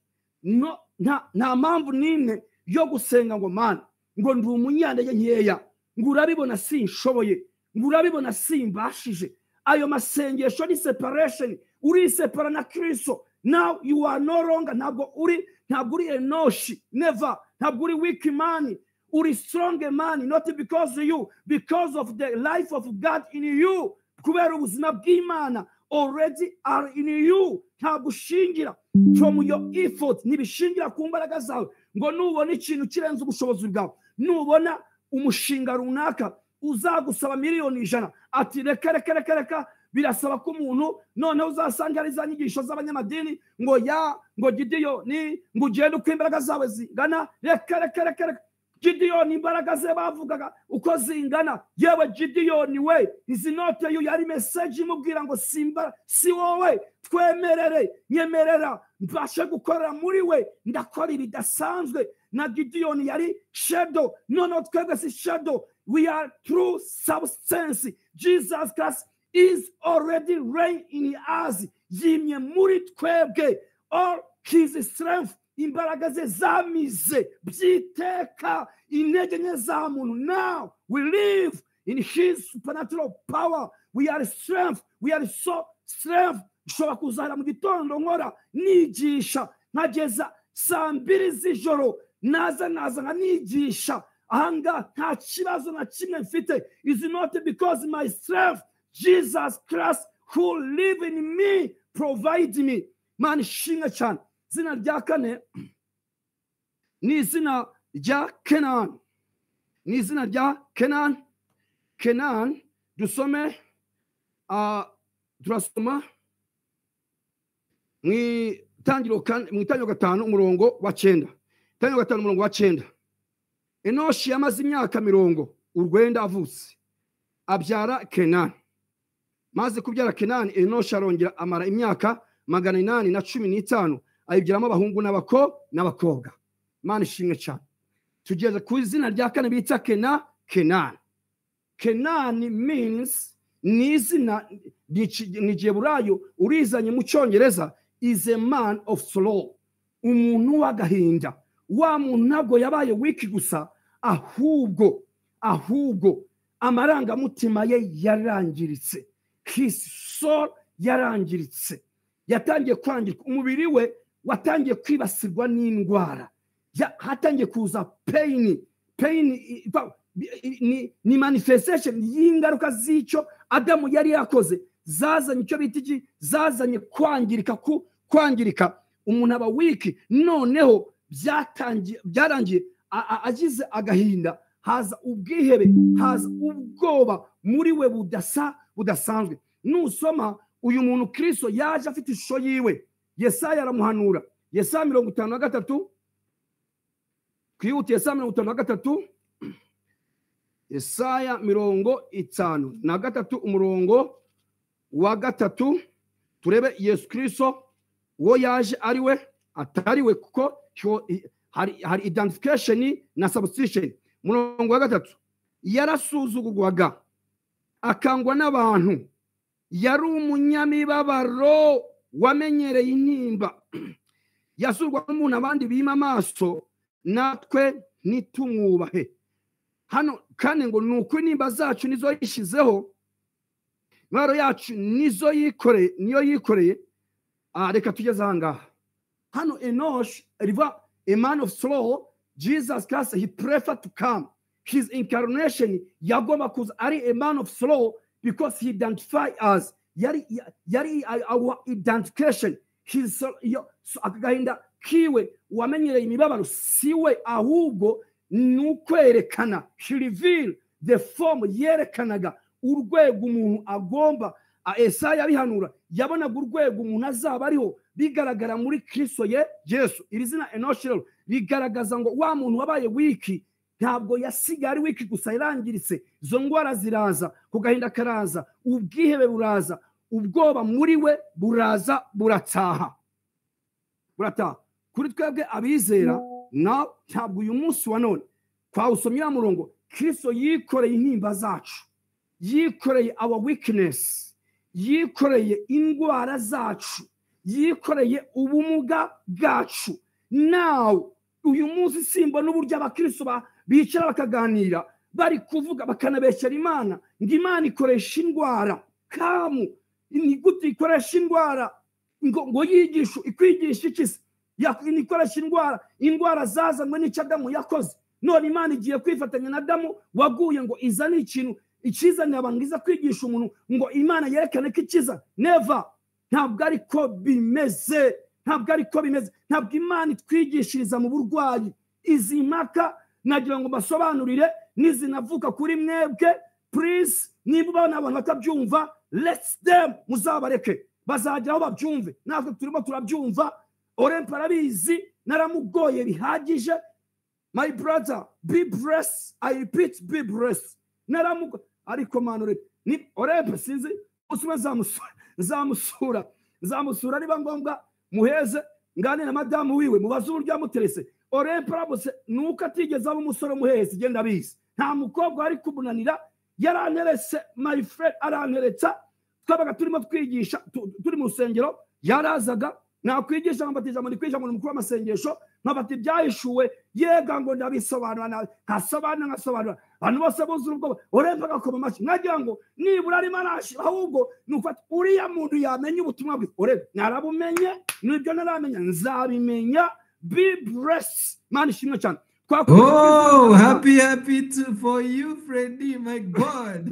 No, nta mpamvu n'imwe yo gusenga ngo Mana ngo ndi umunyantege nkeya, ngo urabibona sinshoboye, ngo urabibona simbashije. Ayo masengesho ni separation, urisepara na Kristo. Now you are no longer, ntabwo uri Enoshi, never, ntabwo uri weak man, uri strong man, not because you, because of the life of God in you. Kubera ubuzima bw'Imana already are in you. Ntabwo ushingira from your effort, ntibishingira ku mbaraga zawe, ngo nubona ikintu kirenze ubushobozi bwawe, nubona umushinga runaka uzagusaba 100,000,000, ati reka reka reka reka, birasaba ko umuntu noneho uzasanga ari za nyigisho z'abanyamadini ngo ya ngo Gidiyoni ngo ugende uko imbaraga zawe zingana. Reka reka reka reka, Gidiyoni imbaraga ze bavugaga uko zingana. Yewe Gidiyoni we, izi note yu yari message imubwira ngo simba si wowe, twemerere, nyemerera mbashe gukorera muri we, ndakora ibidasanzwe. Na Gidiyoni yari shadow, noneho twebwe si shadow, we are true substance. Jesus Christ is already reign in us, yimye muri twebwe. All his strength, imbaraga ze zamize byiteka intege nke za muntu. Now we live in his supernatural power. We are strength, we are so strength. Nshobora kuzahera mu gitondo nkora nigisha nkageza saa 2 z'ijoro, naza nkanigisha ahanga, nta kibazo na kimwe mfite. Is not because my strength, Jesus Christ who live in me provide me. Man shinga cyane. Izina rya kane ni izina rya Kenan, ni izina rya Kenan. Kenan dusome, turasoma mu itangiriro 5 umurongo wa 9. Itangiriro 5 umurongo wa 9. Enoshi yamaze imyaka 90 avutse, abyara Kenan. Maze kubyara Kenan, Enoshi arongera amara imyaka 815, ayibyaramo abahungu n'abakobwa. Imana ishimwe cyane. Tugeze ku izina rya kane bita Kenan. Kenan means, ni izina ni Giheburayo, urizanye mu Cyongereza is a man of sorrow, umuntu w'agahinda. Wa muntu ntabwo yabaye weak gusa, ahubwo amarangamutima ye yarangiritse, his soul yarangiritse, yatangiye kwangirika, umubiri we watangiye kwibasirwa n'indwara, hatangiye kuza pain. Pain ni manifestation y'ingaruka z'icyo Adamu yari yakoze, zazanye icyo bita iki, zazanye kwangirika, kwangirika, umuntu aba weak. Noneho byarangiye agize agahinda, haza ubwihebe, haza ubwoba muri we budasanzwe. Nusoma uyu muntu Kristo yaje afite ishusho yiwe, Yesaya aramuhanura. Yesaya 53, twihute. Yesaya 53, Yesaya 53 umurongo wa 3, turebe Yesu Kristo uwo yaje ari we atari we, kuko hari identification na substitution. Umurongo wa 3, yarasuzugurwaga akangwa n'abantu, yari umunyamibabaro wamenyereye intimba, yasurwa n'umuntu abandi bima amaso, natwe ntitumwubahe. Hano kandi ngo nuko intimba zacu nizo yishizeho, imibabaro yacu nizo yikoreye, niyo yikoreye. Reka tugeze aha ngaha. Hano Enosh riva a man of sorrow. Jesus Christ, he preferred to come. His incarnation yagomba kuza ari a man of sorrow because he identified us. Yari our identification. His so aka gahinda kiwe wamenyereye imibabaro siwe, ahubwo ni ukwerekana, he reveal the form, yerekanaga urwego umuntu agomba. Esaya abihanura yabonaga urwego umuntu azaba ariho bigaragara muri Kristo ye Yesu. Iri zina Enoshi rero rigaragaza ngo wa muntu wabaye weak ntabwo yasigaye ari weak gusa, yarangiritse, izo ndwara ziraza, ku gahinda karaza, ubwihebe buraza, ubwoba muri we buraza, burataha burataha. Kuri twebwe abizera na ntabwo uyu munsi wa none twawusomye ya murongo, Kristo yikoreye intimba zacu, yikoreye our weakness, yikoreye indwara zacu, yikoreye ubumuga bwacu. Now uyu munsi simba n'uburyo abakristo bicara bakaganira bari kuvuga bakanabeshyera Imana ngo Imana ikoresha indwara. Kamu ni gute ikoresha indwara ngo yigishe, ikwigisha iki se? Ikoresha indwara, indwara zazanywe n'icyo Adamu yakoze. None Imana igiye kwifatanya na Adamu waguye ngo izane ikintu ikizanira abantu, iza kwigisha umuntu ngo Imana yerekane ko ikiza. Never, ntabwo ariko bimeze, ntabwo ariko bimeze. Ntabwo Imana itwigishiriza mu burwayi. Izi mpaka nagira ngo mbasobanurire nizinavuka kuri mwebwe, please, niba ubona abantu batabyumva, let them, muzabareke bazagera aho babyumve. Natwe turimo turabyumva, Orempa arabizi, naramugoye bihagije. My brother, be blessed, I repeat, be blessed. Naramugo ariko manure ni Orempa sinzi usome, nzamusura nzamusura niba ngombwa muheze ngane na madamu wiwe mubaze uburyo yamuterese. Orempa aramutse nuko atigeze aba umusore muheze, genda abizi, nta mukobwa wari kumunanira, yaranterese my friend, aranteretsa. Twabaga turimo twigisha turi mu rusengero, yarazaga nakwigisha nkabata ijambo, ndikwigisha ngo ni umukuru w'amasengesho, nkabata ibyahishuwe, yega ngo ndabisobanura, nkasobanura nkasobanura, abantu bose buzura ubwoba. Orempa agakoma amashyi, nkagira ngo nibura arimo arashira, ahubwo ni ufata uriya muntu yamenya ubutumwa bwe. Orempa narabumenye, n'ibyo naramenya nzabimenya. Be blessed, Mana ishimwe cyane. Oh, happy, happy for you, Freddy, my God.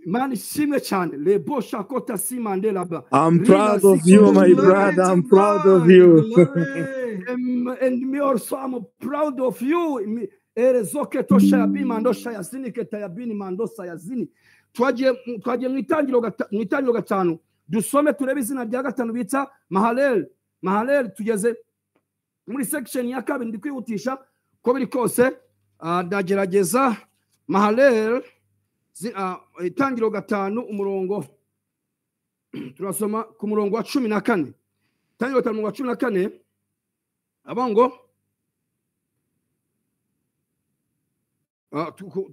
Mana ishimwe cyane. Lebo shakota si mandela ba. I'm proud of you, my Glory brother. to I'm proud of God. you. Glory. And me also, I'm proud of you. Erezoketo shayabi mando shayazini ketayabini mando sayazini. Twagiye mu itangiriro 5, dusome turebe izina rya 5 bita Mahalel. Mahalel tugeze muri section ya 2, ndi kwihutisha ko biri kose, ndagerageza. Mahalel itangiriro 5 umurongo, turasoma ku murongo wa 14. Itangiriro 5 umurongo wa 14 abango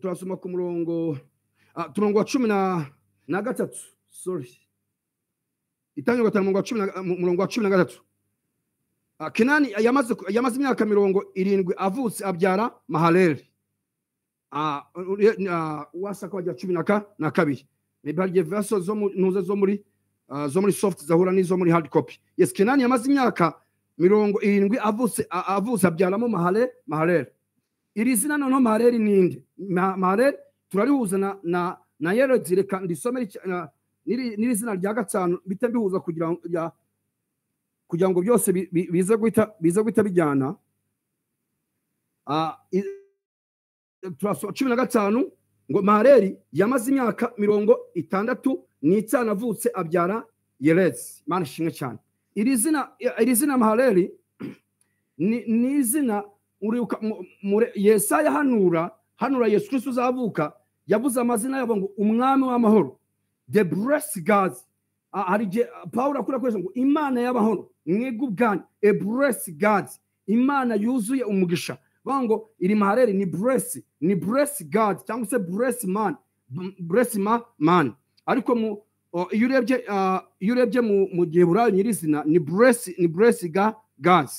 turasoma ku murongo turongo wa 13, sorry, itangiriro 5 umurongo wa 13. Kenani yamaze imyaka 70 avutse abyara Mahaleli. Wasaka wajya 12. Maybe harye verse zo ntuze zo muri soft zahura n'izo muri hard copy. Yes, Kenani yamaze imyaka 70 avutse abyaramo Mahaleli. Iri zina noneho Mahaleli ninde? Mahaleli turarihuza na Yeredi. Reka ndisome n'iri zina rya 5 bite mbihuza kugira ngo byose bize guhita bijyana. 15 ngo Mahaleli yamaze imyaka 65 avutse abyara Yerezi. Mana ishimwe cyane. Iri zina Mahaleli ni izina Yesaya hanura Yesu Kristo uzavuka, yavuze amazina yabo ngo umwami w'amahoro, the blessed God. Hari igihe Pawulo akunda gukoresha ngo Imana y'amahoro, mwebwe ubwanyu, a blessed God, Imana yuzuye umugisha. Bavuga ngo iri Mahaleli ni blessed, ni blessed God cyangwa se blessed man, blessed man. Ariko iyo urebye mu Giheburayo nyirizina ni blessed, ni blessed God.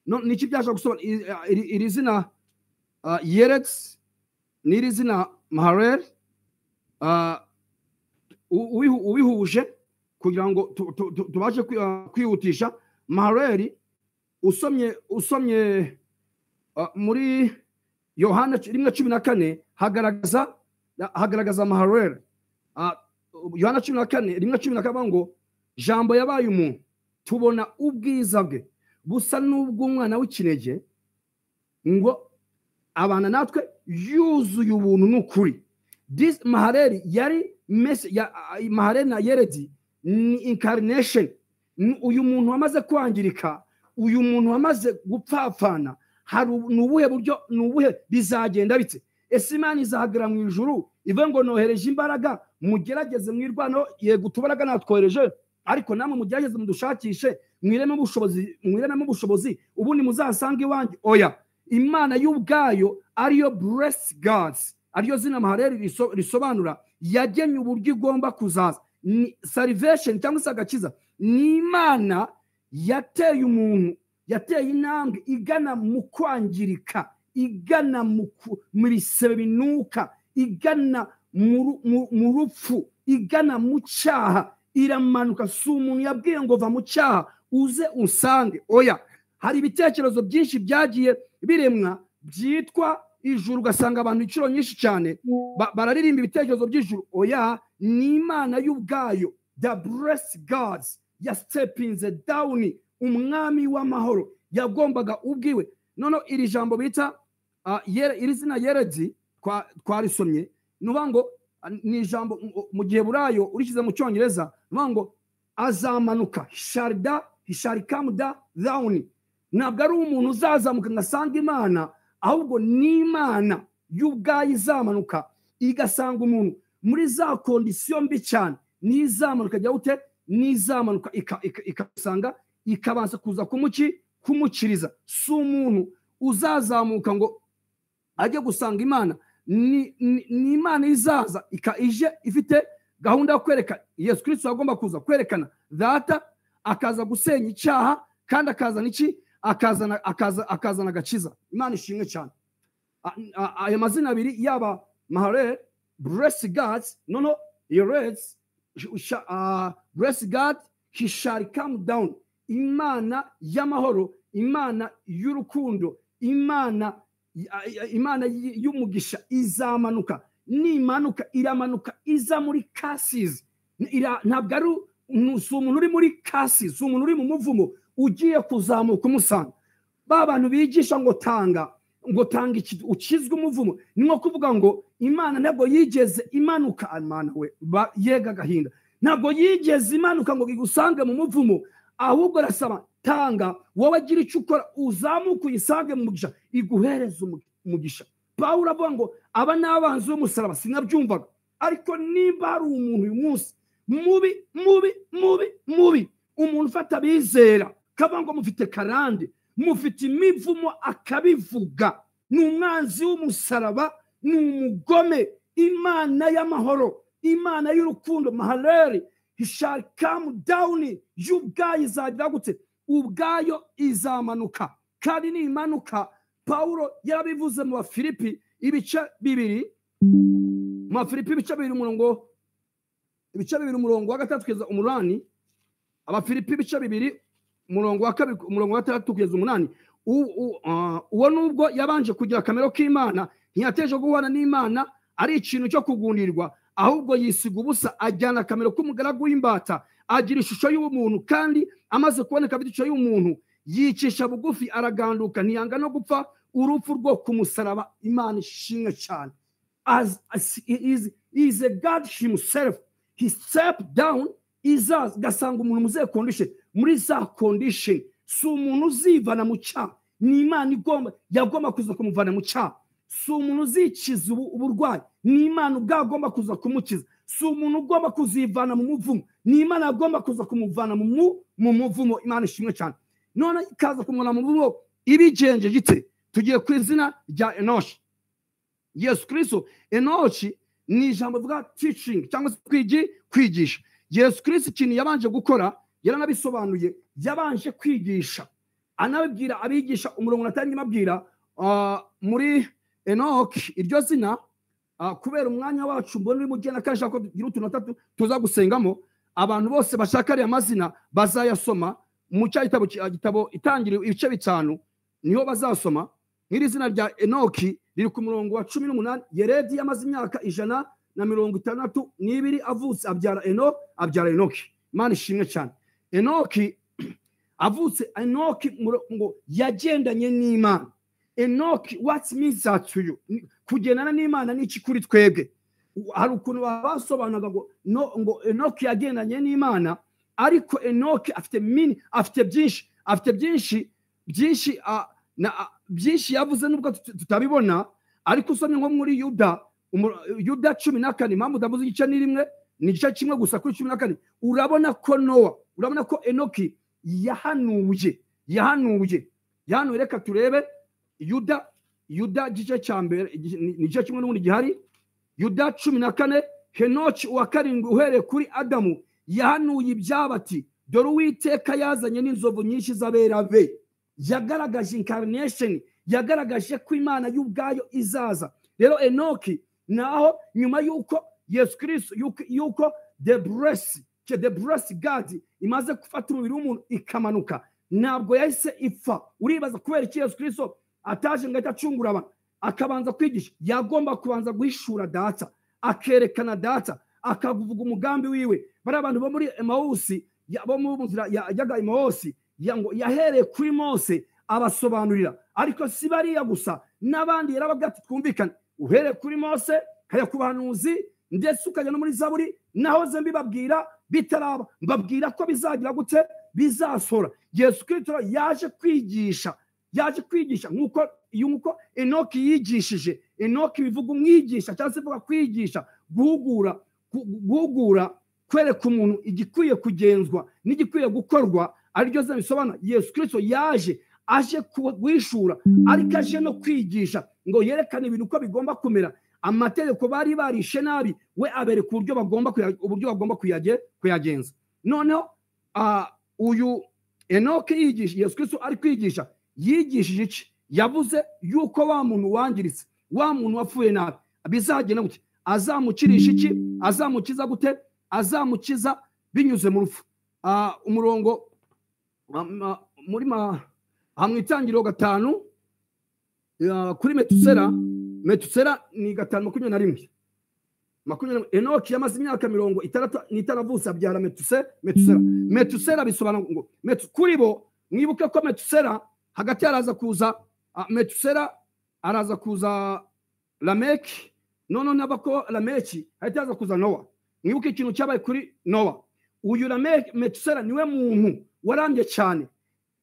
No, niki byasha gusobanura iri zina Yerets n'iri zina Mahaleli, ubihuje kugira ngo tubashe kwihutisha. Mahaleli usomye muri Yohana 1:14 hagaragaza Mahaleli. Yohana 14 1:14 ngo Jambo yabaye umuntu, tubona ubwiza bwe busa n'ubw'umwana w'ikinege, ngo abana natwe yuzuye ubuntu n'ukuri. This Mahareri yari Mahareri na Yeredi ni incarnation. Uyu muntu wamaze kwangirika, uyu muntu wamaze gupfapfana, hari nubuhe buryo, nubuhe bizagenda bite? Ese Imana izahagera mu ijuru ive ngo nohereje imbaraga mugerageze mwirwano? Yego tubaraga natwohereje, ariko namwe mugerageze mudushakishe, mwireme ubushobozi, ubundi muzasanga iwanjye. Oya, Imana y'ubwayo ariyo bless gods, ariyo zina Mahareri risobanura, yagenye uburyo igomba kuzaza. Ni salvation cyangwa se agakiza, ni Imana yateye umuntu, yateye intambwe igana mu kwangirika, igana mu bisebe binuka, igana mu rupfu, igana mu cyaha, iramanuka. Si umuntu yabwiye ngo va mu cyaha uze usange. Oya, hari ibitekerezo byinshi byagiye biremwa byitwa ijuru, ugasanga abantu inshuro nyinshi cyane bararirimba ibitekerezo by'ijuru. Oya, ni Imana y'ubwayo, the blessed gods, ya stepinze down, umwami w'amahoro yagombaga ubwiwe. Noneho iri jambo bita iri zina Yeredi twarisomye, nuba ngo ni ijambo mu Giheburayo urishyize mu Cyongereza, nuba ngo azamanuka, sharda sharikamuda down. Ntabwo ari umuntu uzazamuka ngasanga Imana, ahubwo ni Imana y'ubwayo izamanuka igasanga umuntu muri za kondisiyo mbi cyane, nizamanuka jya ute, nizamanuka ikasanga ikabanza kuza kumukiriza. Si umuntu uzazamuka ngo ajye gusanga Imana, ni Imana izaza ije ifite gahunda yo kwereka Yesu Kristo agomba kuza kwerekana data, akaza gusenya icyaha, kandi akazana iki? Akazana agakiza. Imana ishimwe cyane. Aya mazina abiri yaba Mahareri, bless God, no Yeredi, bless God, he shall come down. Imana y'amahoro, Imana y'urukundo, Imana y'umugisha izamanuka. Nimanuka iramanuka iza muri curses. Ntabwo ari umuntu uri muri curses, umuntu uri mu muvumo ugiye kuzamuka umusanga. Ba bantu bigisha ngo tanga, ngo tanga ukizwe umuvumo, ni nko kuvuga ngo Imana ntabwo yigeze imanuka. Imana we yega agahinda, ntabwo yigeze imanuka ngo igusange mu muvumo, ahubwo arasaba tanga, wowe agira icyo ukora uzamuke uyisange mu mugisha, iguhereze umugisha. Pawulo avuga ngo aba n'abanzi b'umusaraba, sinabyumvaga, ariko nimba hari umuntu uyu munsi mubi mubi mubi mubi, umuntu ufata abizera kavuga ngo mufite karande, mufite imivumo, akabivuga, ni umwanzi w'umusaraba, ni umugome. Imana y'amahoro, Imana y'urukundo, Mahareri, he shall come down, y'ubwayo izagira gute? Ubwayo izamanuka. Kandi nimanuka, Pawulo yarabivuze mu Bafilipi ibice 2, mu Bafilipi ibice 2 umurongo, ibice 2 umurongo wa 3 kugeza 8, Abafilipi ibice 2 umurongo wa 2 umurongo wa 3 kugeza 8. Uwo nubwo yabanje kugira akamero k'Imana, ntiyateje guhana n'Imana ari ikintu cyo kugundirwa, ahubwo yisiga ubusa, ajyana akamero k'umugaragu w'imbata, agira ishusho y'umuntu, kandi amaze kuboneka afite ishusho y'umuntu, yicisha bugufi, araganduka, ntiyanga no gupfa urupfu rwo ku musaraba. Imana ishimwe cyane. As he is a God himself, he stepped down, izaza gasanga umuntu muze condition, muri za condition. Si umuntu uzivana mu cyaha, ni Imana igomba yagomba kuza kumuvana mu cyaha. Si umuntu uzikiza uburwayi, ni Imana ubwayo agomba kuza kumukiza. Si umuntu ugomba kuzivana mu muvumo, ni Imana agomba kuza kumuvana mu muvumo. Imana ishimwe cyane. None ikaza kumuvana mu muvumo ibigenje gite? Tugiye ku izina rya Enoshi, Yesu Kristo. Enoshi ni ijambo rivuga teaching cyangwa se kwigisha. Yesu Kristo ikintu yabanje gukora, yaranabisobanuye, yabanje kwigisha, anabibwira abigisha. Umurongo natangiye mabwira muri Enoki, iryo zina, kubera umwanya wacu mbona uri mugena kandi ashaka ko tugira utuntu atatu tuza gusengamo, abantu bose bashaka ariya mazina bazayasoma mu cya gitabo Itangiriro ibice 5, niho bazasoma. Nk'iri zina rya Enoki riri ku murongo wa 18. Yeredi yamaze imyaka 962 avutse abyara abyara Enoki. Imana ishimwe cyane. Enoki avutse, Enoki ngo yagendanye n'Imana. Enoki, what means that to you? Kugendana n'Imana ni iki kuri twebwe? Hari ukuntu basobanuraga ngo no, ngo Enoki yagendanye n'Imana, ariko Enoki afite mini, afite byinshi, afite byinshi byinshi byinshi yavuze nubwo tutabibona. Ariko usomye nko muri Yuda, Yuda 14, impamvu ndavuze igice ni rimwe, ni igice kimwe gusa kuri 14, urabona ko Nowa, urabona ko Enoki yahanuye. Reka turebe Yuda igice cya mbere, ni igice kimwe n'ubundi gihari. Yuda 14, Henoki wa karindwi uhereye kuri Adamu yahanuye ibyabati, dore Uwiteka yazanye n'inzovu nyinshi z'abera be. Yagaragaje incarnation, yagaragaje ko Imana y'ubwayo izaza. Rero Enoki naho nyuma yuko Yesu Kristo, yuko the blessed God imaze gufata umubiri w'umuntu ikamanuka, ntabwo yahise ipfa. Uribaza kubera iki Yesu Kristo ataje ngo ahite acungura abantu, akabanza kwigisha? Yagomba kubanza guhishura data, akerekana data, akavuga umugambi wiwe. Bari abantu bo muri Emausi, bo mu nzira yajyaga Emausi, ngo yahereye kuri Mose abasobanurira. Ariko si bariya gusa, n'abandi yarababwira ati twumvikane, uhereye kuri Mose kajya ku bahanuzi, ndetse ukajya no muri Zaburi, nahoze mbibabwira bitaraba, mbabwira ko bizagira gute, bizasora. Yesu Kristo yaje kwigisha, nkuko Enoki yigishije. Enoki bivuga umwigisha, cyangwa se bivuga kwigisha, guhugura, kwereka umuntu igikwiye kugenzwa n'igikwiye gukorwa, ariryo zina bisobanura. Yesu Kristo yaje aje guhishura, ariko aje no kwigisha ngo yerekane ibintu uko bigomba kumera. Amategeko bari barishe nabi, we abereka uburyo bagomba kuyagenza. Noneho uyu Enoki yigisha, Yesu Kristo ari kwigisha, yigishije iki? Yavuze yuko wa muntu wangiritse, wa muntu wapfuye nabi, bizagenda gute? Azamukirisha iki? Azamukiza gute? Azamukiza binyuze mu rupfu. Umurongo muri mu itangiriro 5 kuri Metusera, Metusera ni 5:21. Enoki yamaze imyaka 65 avutse abyara Metusera. Metusera bisobanura ngo kuri bo, mwibuke ko Metusera hagati araza kuza Metusera, araza kuza Lameki, none nabako Lameki hahita aza kuza Nowa. Mwibuke ikintu cyabaye kuri Nowa. Uyu Lameki, Metusera niwe muntu warambye cyane.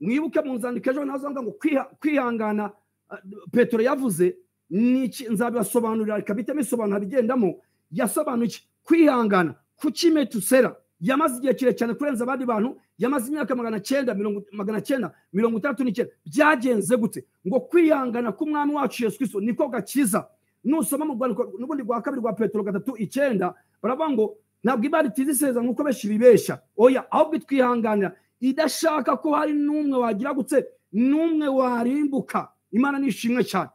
Mwibuke mu nzandiko ejo nazo ngo kwihangana Petero yavuze niki, nzabibasobanurira reka bisobanura bigendamo. Yasobanuye iki? Kwihangana. Kuki Metusera yamaze igihe kirekire cyane kurenza abandi bantu, yamaze imyaka 969? Byagenze gute? Ngo kwihangana k'umwami wacu Yesu Kristo niko gakiza. Nusoma mu rwandiko n'ubundi rwa kabiri rwa Petero 3:9, baravuga ngo ntabwo Imana itiziseza nkuko benshi bibesha, oya, ahubwo twihanganira idashaka ko hari n'umwe wagira gutse, n'umwe warimbuka. Imana nishimwe cyane.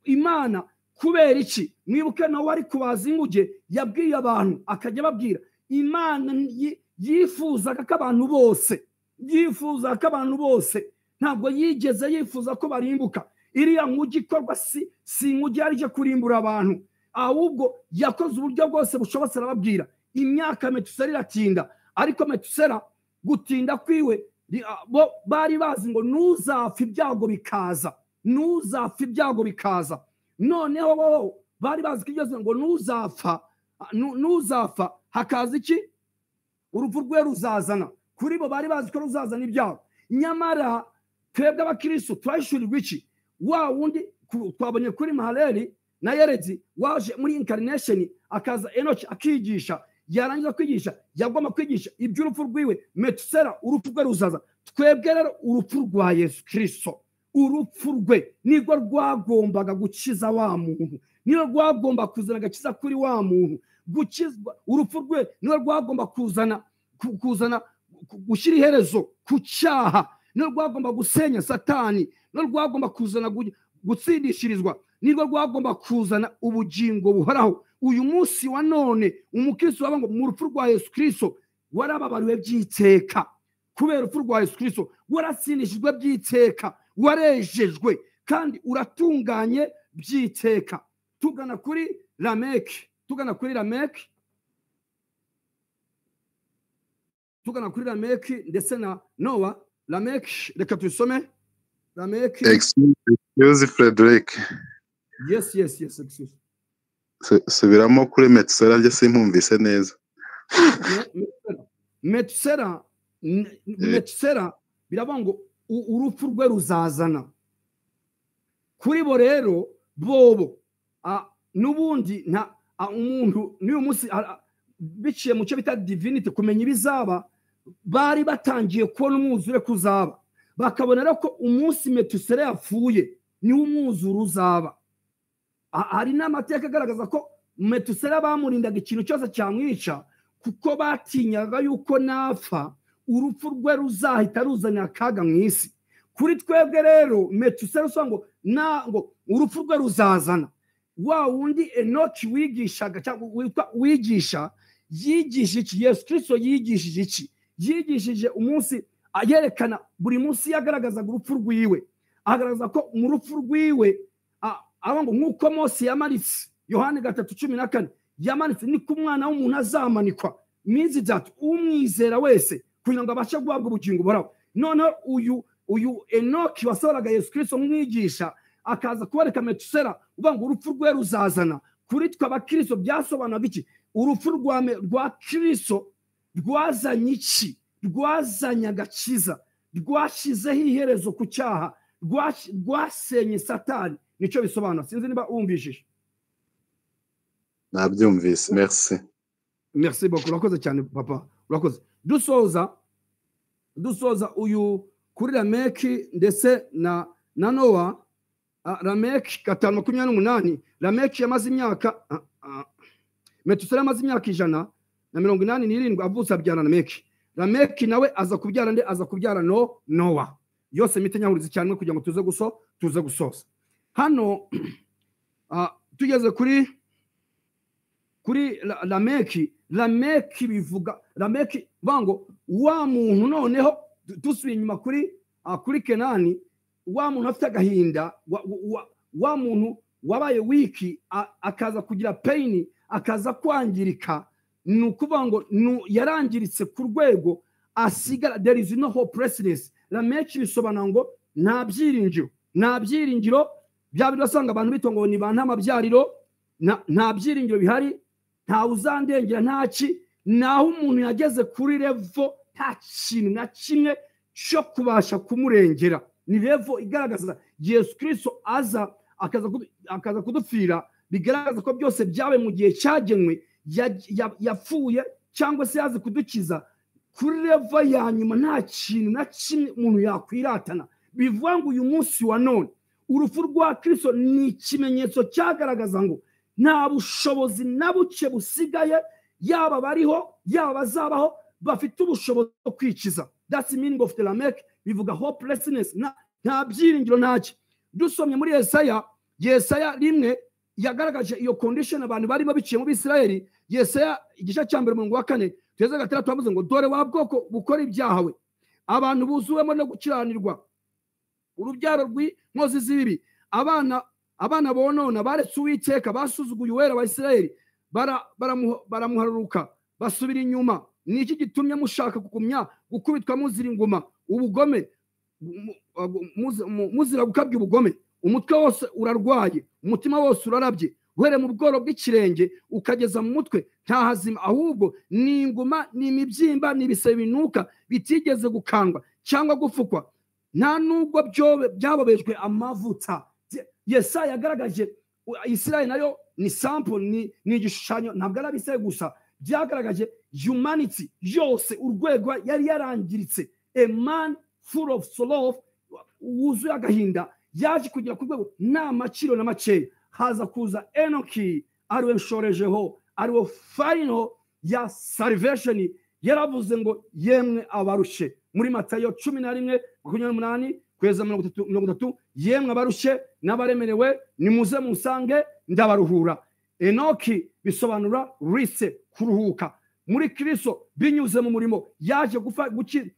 Imana kubera iki? Mwibuke nawe ari kubaza inguge, yabwiye abantu akajya babwira. Imana yifuzaga ko abantu bose, ntabwo yigeze yifuza ko barimbuka. Iriya nguge ikorwa si inguge yarije kurimbura abantu, ahubwo yakoze uburyo bwose bushobotse arababwira. Imyaka Metusera iratinda, ariko Metusera gutinda kwiwe, bo bari bazi ngo ntuzapfa ibyago bikaza, ntuzapfa ibyago bikaza. Noneho bo bari bazi ko iryo ngo ntuzapfa, ntuzapfa hakaza iki? Urupfu rwe ruzazana. Kuri bo bari bazi ko ruzazana ibyago. Nyamara twebwe abakristo twahishurirwa iki? Wa wundi twabonye kuri Mahaleri na Yeredi waje muri incarnation, akaza Enoki akigisha, yarangiza kwigisha, yagomba kwigisha iby'urupfu rwiwe. Metusera urupfu rwe ruzaza. Twebwe rero urupfu rwa Yesu Kristo, urupfu rwe nirwo rwagombaga gukiza wa muntu, nirwo rwagomba kuzana agakiza kuri wa muntu. Gukizwa urupfu rwe nirwo rwagomba kuzana gushyira iherezo ku cyaha, nirwo rwagomba gusenya Satani, nirwo rwagomba kuzana gutsindishirizwa, nirwo rwagomba kuzana ubugingo buhoraho. Uyu munsi wa none umukristo waba ngo mu rupfu rwa Yesu Kristo warababariwe by'iteka. Kubera urupfu rwa Yesu Kristo waratsindishijwe by'iteka, warejejwe kandi uratunganye by'iteka. Tugana kuri Lameki. Tugana kuri Lameki, tugana kuri Lameki ndetse na Nowa. Lameki, reka tubisome. Lameki. Excuse, Frederick. Yes, excuse. Subiramo kuri Metusela, njye simpumvise neza. Metusela, Metusela biravuga ngo urupfu rwe ruzazana. Kuri bo rero bobo n'ubundi nta umuntu n'uyu munsi biciye mu cyo bita divinity, kumenya ibizaba, bari batangiye kubona umwuzure kuzaba, bakabona rero ko umunsi Metusela yapfuye niwo umwuzure uzaba. Hari n'amateka agaragaza ko Metusela bamurindaga ikintu cyose cyamwica, kuko batinyaga yuko napfa urupfu rwe ruzahita ruzana akaga mu isi. Kuri twebwe rero Metusela usanga ngo ngo urupfu rwe ruzazana. Wa wundi Enoki wigishaga cyangwa witwa wigisha, yigishije iki? Yesu Kristo yigishije iki? Yigishije umunsi yerekana buri munsi yagaragazaga urupfu rwiwe, agaragaza ko mu rupfu rwiwe aba ngo nk'uko Mose yamanitse, Yohani 3:14 yamanitse, niko umwana w'umuntu azamanikwa minsi itatu, umwizera wese kugira ngo abashe guhabwa ubugingo buhoraho. Noneho uyu Enoki wasohoraga Yesu Kristo umwigisha, akaza kubereka Metusela uvuga ngo urupfu rwe ruzazana. Kuri twe abakristo byasobanuraga iki? Urupfu rwa Kristo rwazanye iki? Rwazanye agakiza, rwashyizeho iherezo ku cyaha, rwasenye Satani. Nicyo bisobanura. Sinzi niba wumvishije. Nabyumvise, merci. Merci beaucoup, urakoze cyane papa, urakoze. Dusoza uyu kuri Lameki ndetse na Nowa. Lameki 5:28, Lameki yamaze imyaka Metusela yamaze imyaka 187 avutse abyara Lameki. Lameki nawe aza kubyara nde? Aza kubyara Nowa. Yose mite nyahuriza cyane kugira ngo tuze gusoza. Hano tugeze kuri Lameki. Lameki bivuga, Lameki bango wa muntu. Noneho dusubiye inyuma kuri Kenani, wa muntu afite agahinda, wa muntu wabaye wiki, akaza kugira pain, akaza kwangirika. Ni ukuvuga ngo yarangiritse ku rwego asigara, there is no hopelessness. Lameki bisobanura ngo nta byiringiro, nta byiringiro. Bya bindi basanga abantu bitwa ngo ni ba ntamabyariro, nta byiringiro bihari, nta uzandengera, ntaki. Naho umuntu yageze kuri level nta kintu na kimwe cyo kubasha kumurengera. Ni level igaragaza Yesu Kristo aza akaza kudupfira, bigaragaza ko byose byabe mu gihe cyagenwe, yapfuye cyangwa se yaze kudukiza. Kuri level ya nyuma nta kintu na kimwe umuntu yakwiratana. Bivuga ngo uyu munsi wa none urupfu rwa Kristo ni ikimenyetso cyagaragaza ngo nta bushobozi na buke busigaye, yaba bariho yaba bazabaho, bafite ubushobozi bwo kwikiza. That's the meaning of the Lamech. Bivuga hopelessness, nta byiringiro ntacyo. Dusomye muri Yesaya, Yesaya 1 yagaragaje iyo condition abantu barimo biciye mu Bisirayeli. Yesaya igice cya 1 umurongo wa 4 tugeze 6 bavuze ngo dore wa bwoko bukora ibyaha we, abantu buzuwemo no gukiranirwa, urubyaro rw'inkozi z'ibibi, abana bonona baretse Uwiteka, basuzuguye Uwera wa Isirayeli, baramuharuruka basubira inyuma. Ni iki gitumye mushaka kugumya gukubitwa muzira inguma ubugome, muzira gukabya ubugome? Umutwe wose urarwaye, umutima wose urarabye, uhereye mu bworo bw'ikirenge ukageza mu mutwe nta hazima, ahubwo ni inguma, ni imibyimba, ni ibisebe binuka bitigeze gukangwa cyangwa gupfukwa, nta nubwo byabobejwe amavuta. Yesaya yagaragaje Isirayeli nayo ni sample, ni igishushanyo, ntabwo ari abisirayeli gusa, byagaragaje humanity yose, urwego yari yarangiritse. A man full of sorrow, wuzuye agahinda, yaje kugera ku rwego nta maciro na makeya. Haza kuza Enoki, ariwe nshorejeho, ariwe final ya salvation. Yaravuze ngo yemwe abarushe, muri Matayo 11:28 kugeza 30, yemwe abarushe n'abaremerewe nimuze musange ndabaruhura. Enoki bisobanura rise, kuruhuka. Muri Kristo binyuze mu murimo yaje gufa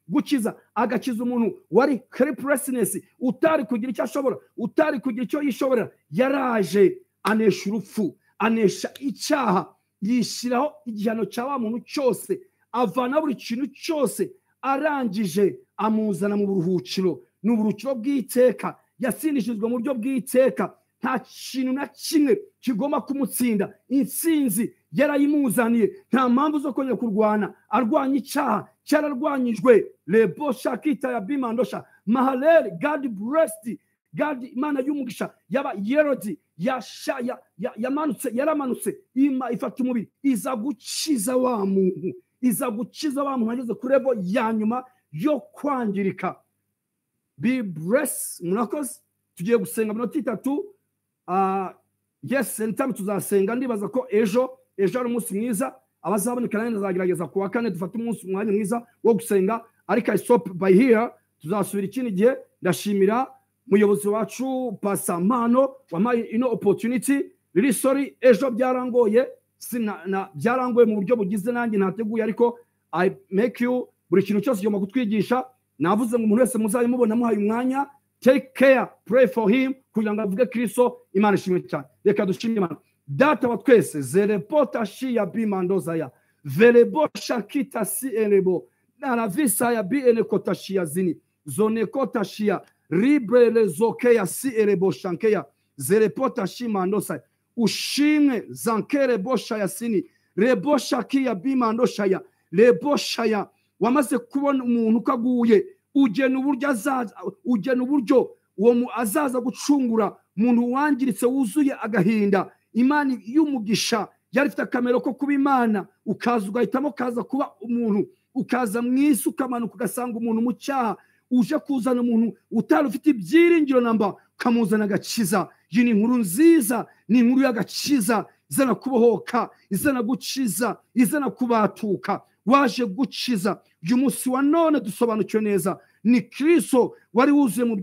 gukiza, agakiza umuntu wari helplessness, utari kugira icyo ashobora, utari kugira icyo yishobora. Yaraje anesha urupfu, anesha icyaha. yishyiraho igihano cya wa muntu cyose, avana buri kintu cyose, arangije amuzana mu buruhukiro. Ni uburuhukiro bw'iteka, yatsindishirizwa mu buryo bw'iteka, nta kintu na kimwe kigomba kumutsinda. Intsinzi yarayimuzaniye, nta mpamvu zo kongera kurwana arwanya icyaha cyararwanyijwe. Lebo shakita ya bimandosha mahalel, God blessed, God Imana y'umugisha yaba Yerodi yamanutse, yaramanutse ifata umubiri iza gukiza wa muntu, iza gukiza wa muntu ageze ku level ya nyuma yo kwangirika. Be blessed. Murakoze. Tugiye gusenga minota 3. Yes, anytime tuzasenga. Ndibaza ko ejo ari umunsi mwiza, abazaboneka nanjye nzagerageza kuwa kane dufate umunsi umwanya mwiza wo gusenga, ariko I stop by here, tuzasubira ikindi gihe. Ndashimira muyobozi wacu Pasamano wampaye ino opportunity. Really sorry, ejo byarangoye, byarangoye mu buryo bugize nanjye ntateguye, ariko I make you buri kintu cyose kigomba kutwigisha. Navuze ngo umuntu wese muzabimubona muhaye umwanya, take care, pray for him, kugira ngo avuge Kristo. Imana ishimwe cyane. Reka dushime Imana. Data wa twese, zerepota shi ya bimandoza ya verebo shakita si enebo naravisa ya bi enekota shi ya zini zonekota shi ya ribrele zokeya si erebo shankeya zerepota shi mandosa. Ushimwe zankere bosha ya sini rebo shakiya bimandosha ya rebo shaya. Wamaze kubona umuntu kaguye, ugena uburyo azaza, ugena uburyo uwo azaza gucungura umuntu wangiritse wuzuye agahinda. Imana y'umugisha yari ifite akamero ko kuba Imana, ukaza ugahitamo kaza kuba umuntu, ukaza mu isi ukamanuka ugasanga umuntu mu cyaha, uje kuzana umuntu utari ufite ibyiringiro namba ukamuzana agakiza. Iyi ni inkuru nziza, ni inkuru y'agakiza izana kubohoka, izana gukiza, izana kubatuka. Waje gukiza. Uyu munsi wa none dusobanukiwe neza ni Kristo wari wuzuye mu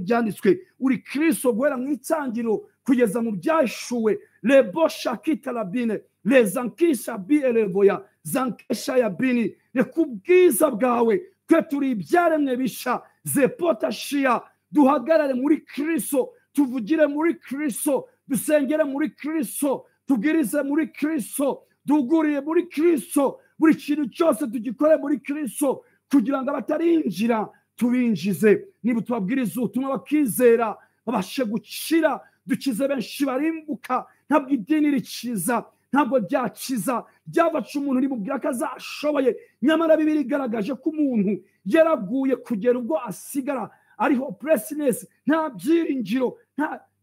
byanditswe. Uri Kristo guhera mu itangiriro kugeza mu byashuwe. Lebo shakita labine lezankisha bi eleboya zankesha ya bini. Reka ubwiza bwawe twe turi ibyaremwe bisha zepota shia. Duhagarare muri Kristo, tuvugire muri Kristo, dusengere muri Kristo, tubwirize muri Kristo, duguriye muri Kristo, buri kintu cyose tugikore muri Kristo, kugira ngo abatarinjira tubinjize. Niba tubabwiriza ubutumwa bakizera babashe gukira, dukize benshi barimbuka. Ntabwo idini rikiza, ntabwo ryakiza, ryabaca umuntu rimubwira ko azashoboye, nyamara Bibiliya igaragaje ko umuntu yaraguye kugera ubwo asigara ari hopelessness, nta byiringiro,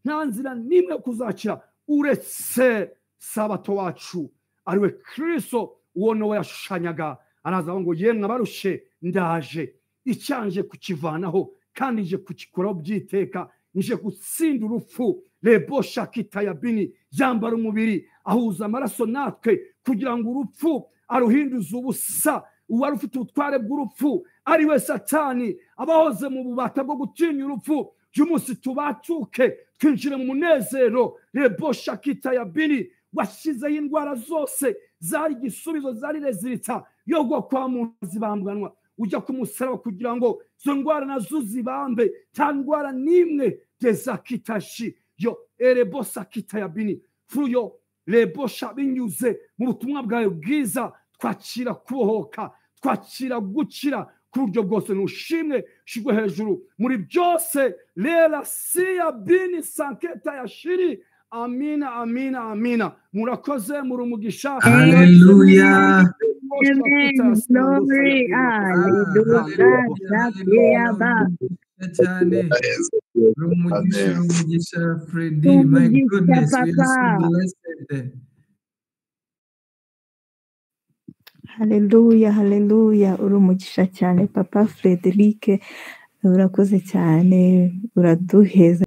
nta nzira n'imwe kuzakira uretse sabato wacu ariwe Kristo. Uwo Nowa yashushanyaga araza ngo yemwe abarushe ndaje, icyanje kukivanaho kandi nje kukikoraho byiteka, nje gutsinda urupfu. Lebo shakita ya bini yambara umubiri ahuza amaraso natwe kugira ngo urupfu aruhinduze ubusa. Uwari ufite ubutware bw'urupfu ari we Satani, abahoze mu bubata bwo gutinya urupfu, uyu munsi tubatuke twinjire mu munezero. Lebo shakita ya bini washyizeho indwara zose zari igisubizo, zari rezilita yo gwa kwa muntu zibambwanwa, ujya ku musaraba kugira ngo izo ndwara nazo zibambe, nta ndwara n'imwe. Dezakitashi yo erebo sakita ya bini fuyo lebosha, binyuze mu butumwa bwawe bwiza twakira kubohoka, twakira gukira ku buryo bwose. Nushimwe shigwe hejuru muri byose. Lela siya bini sanketa ya shiri. Amina, amina, amina. Murakoze, muri umugisha. Hallelujah. Amen. Glory. Hallelujah. Umugisha Freddy, my goodness, we are so blessed. Hallelujah, hallelujah. Uri umugisha cyane Papa Frederic, urakoze cyane, uraduheza.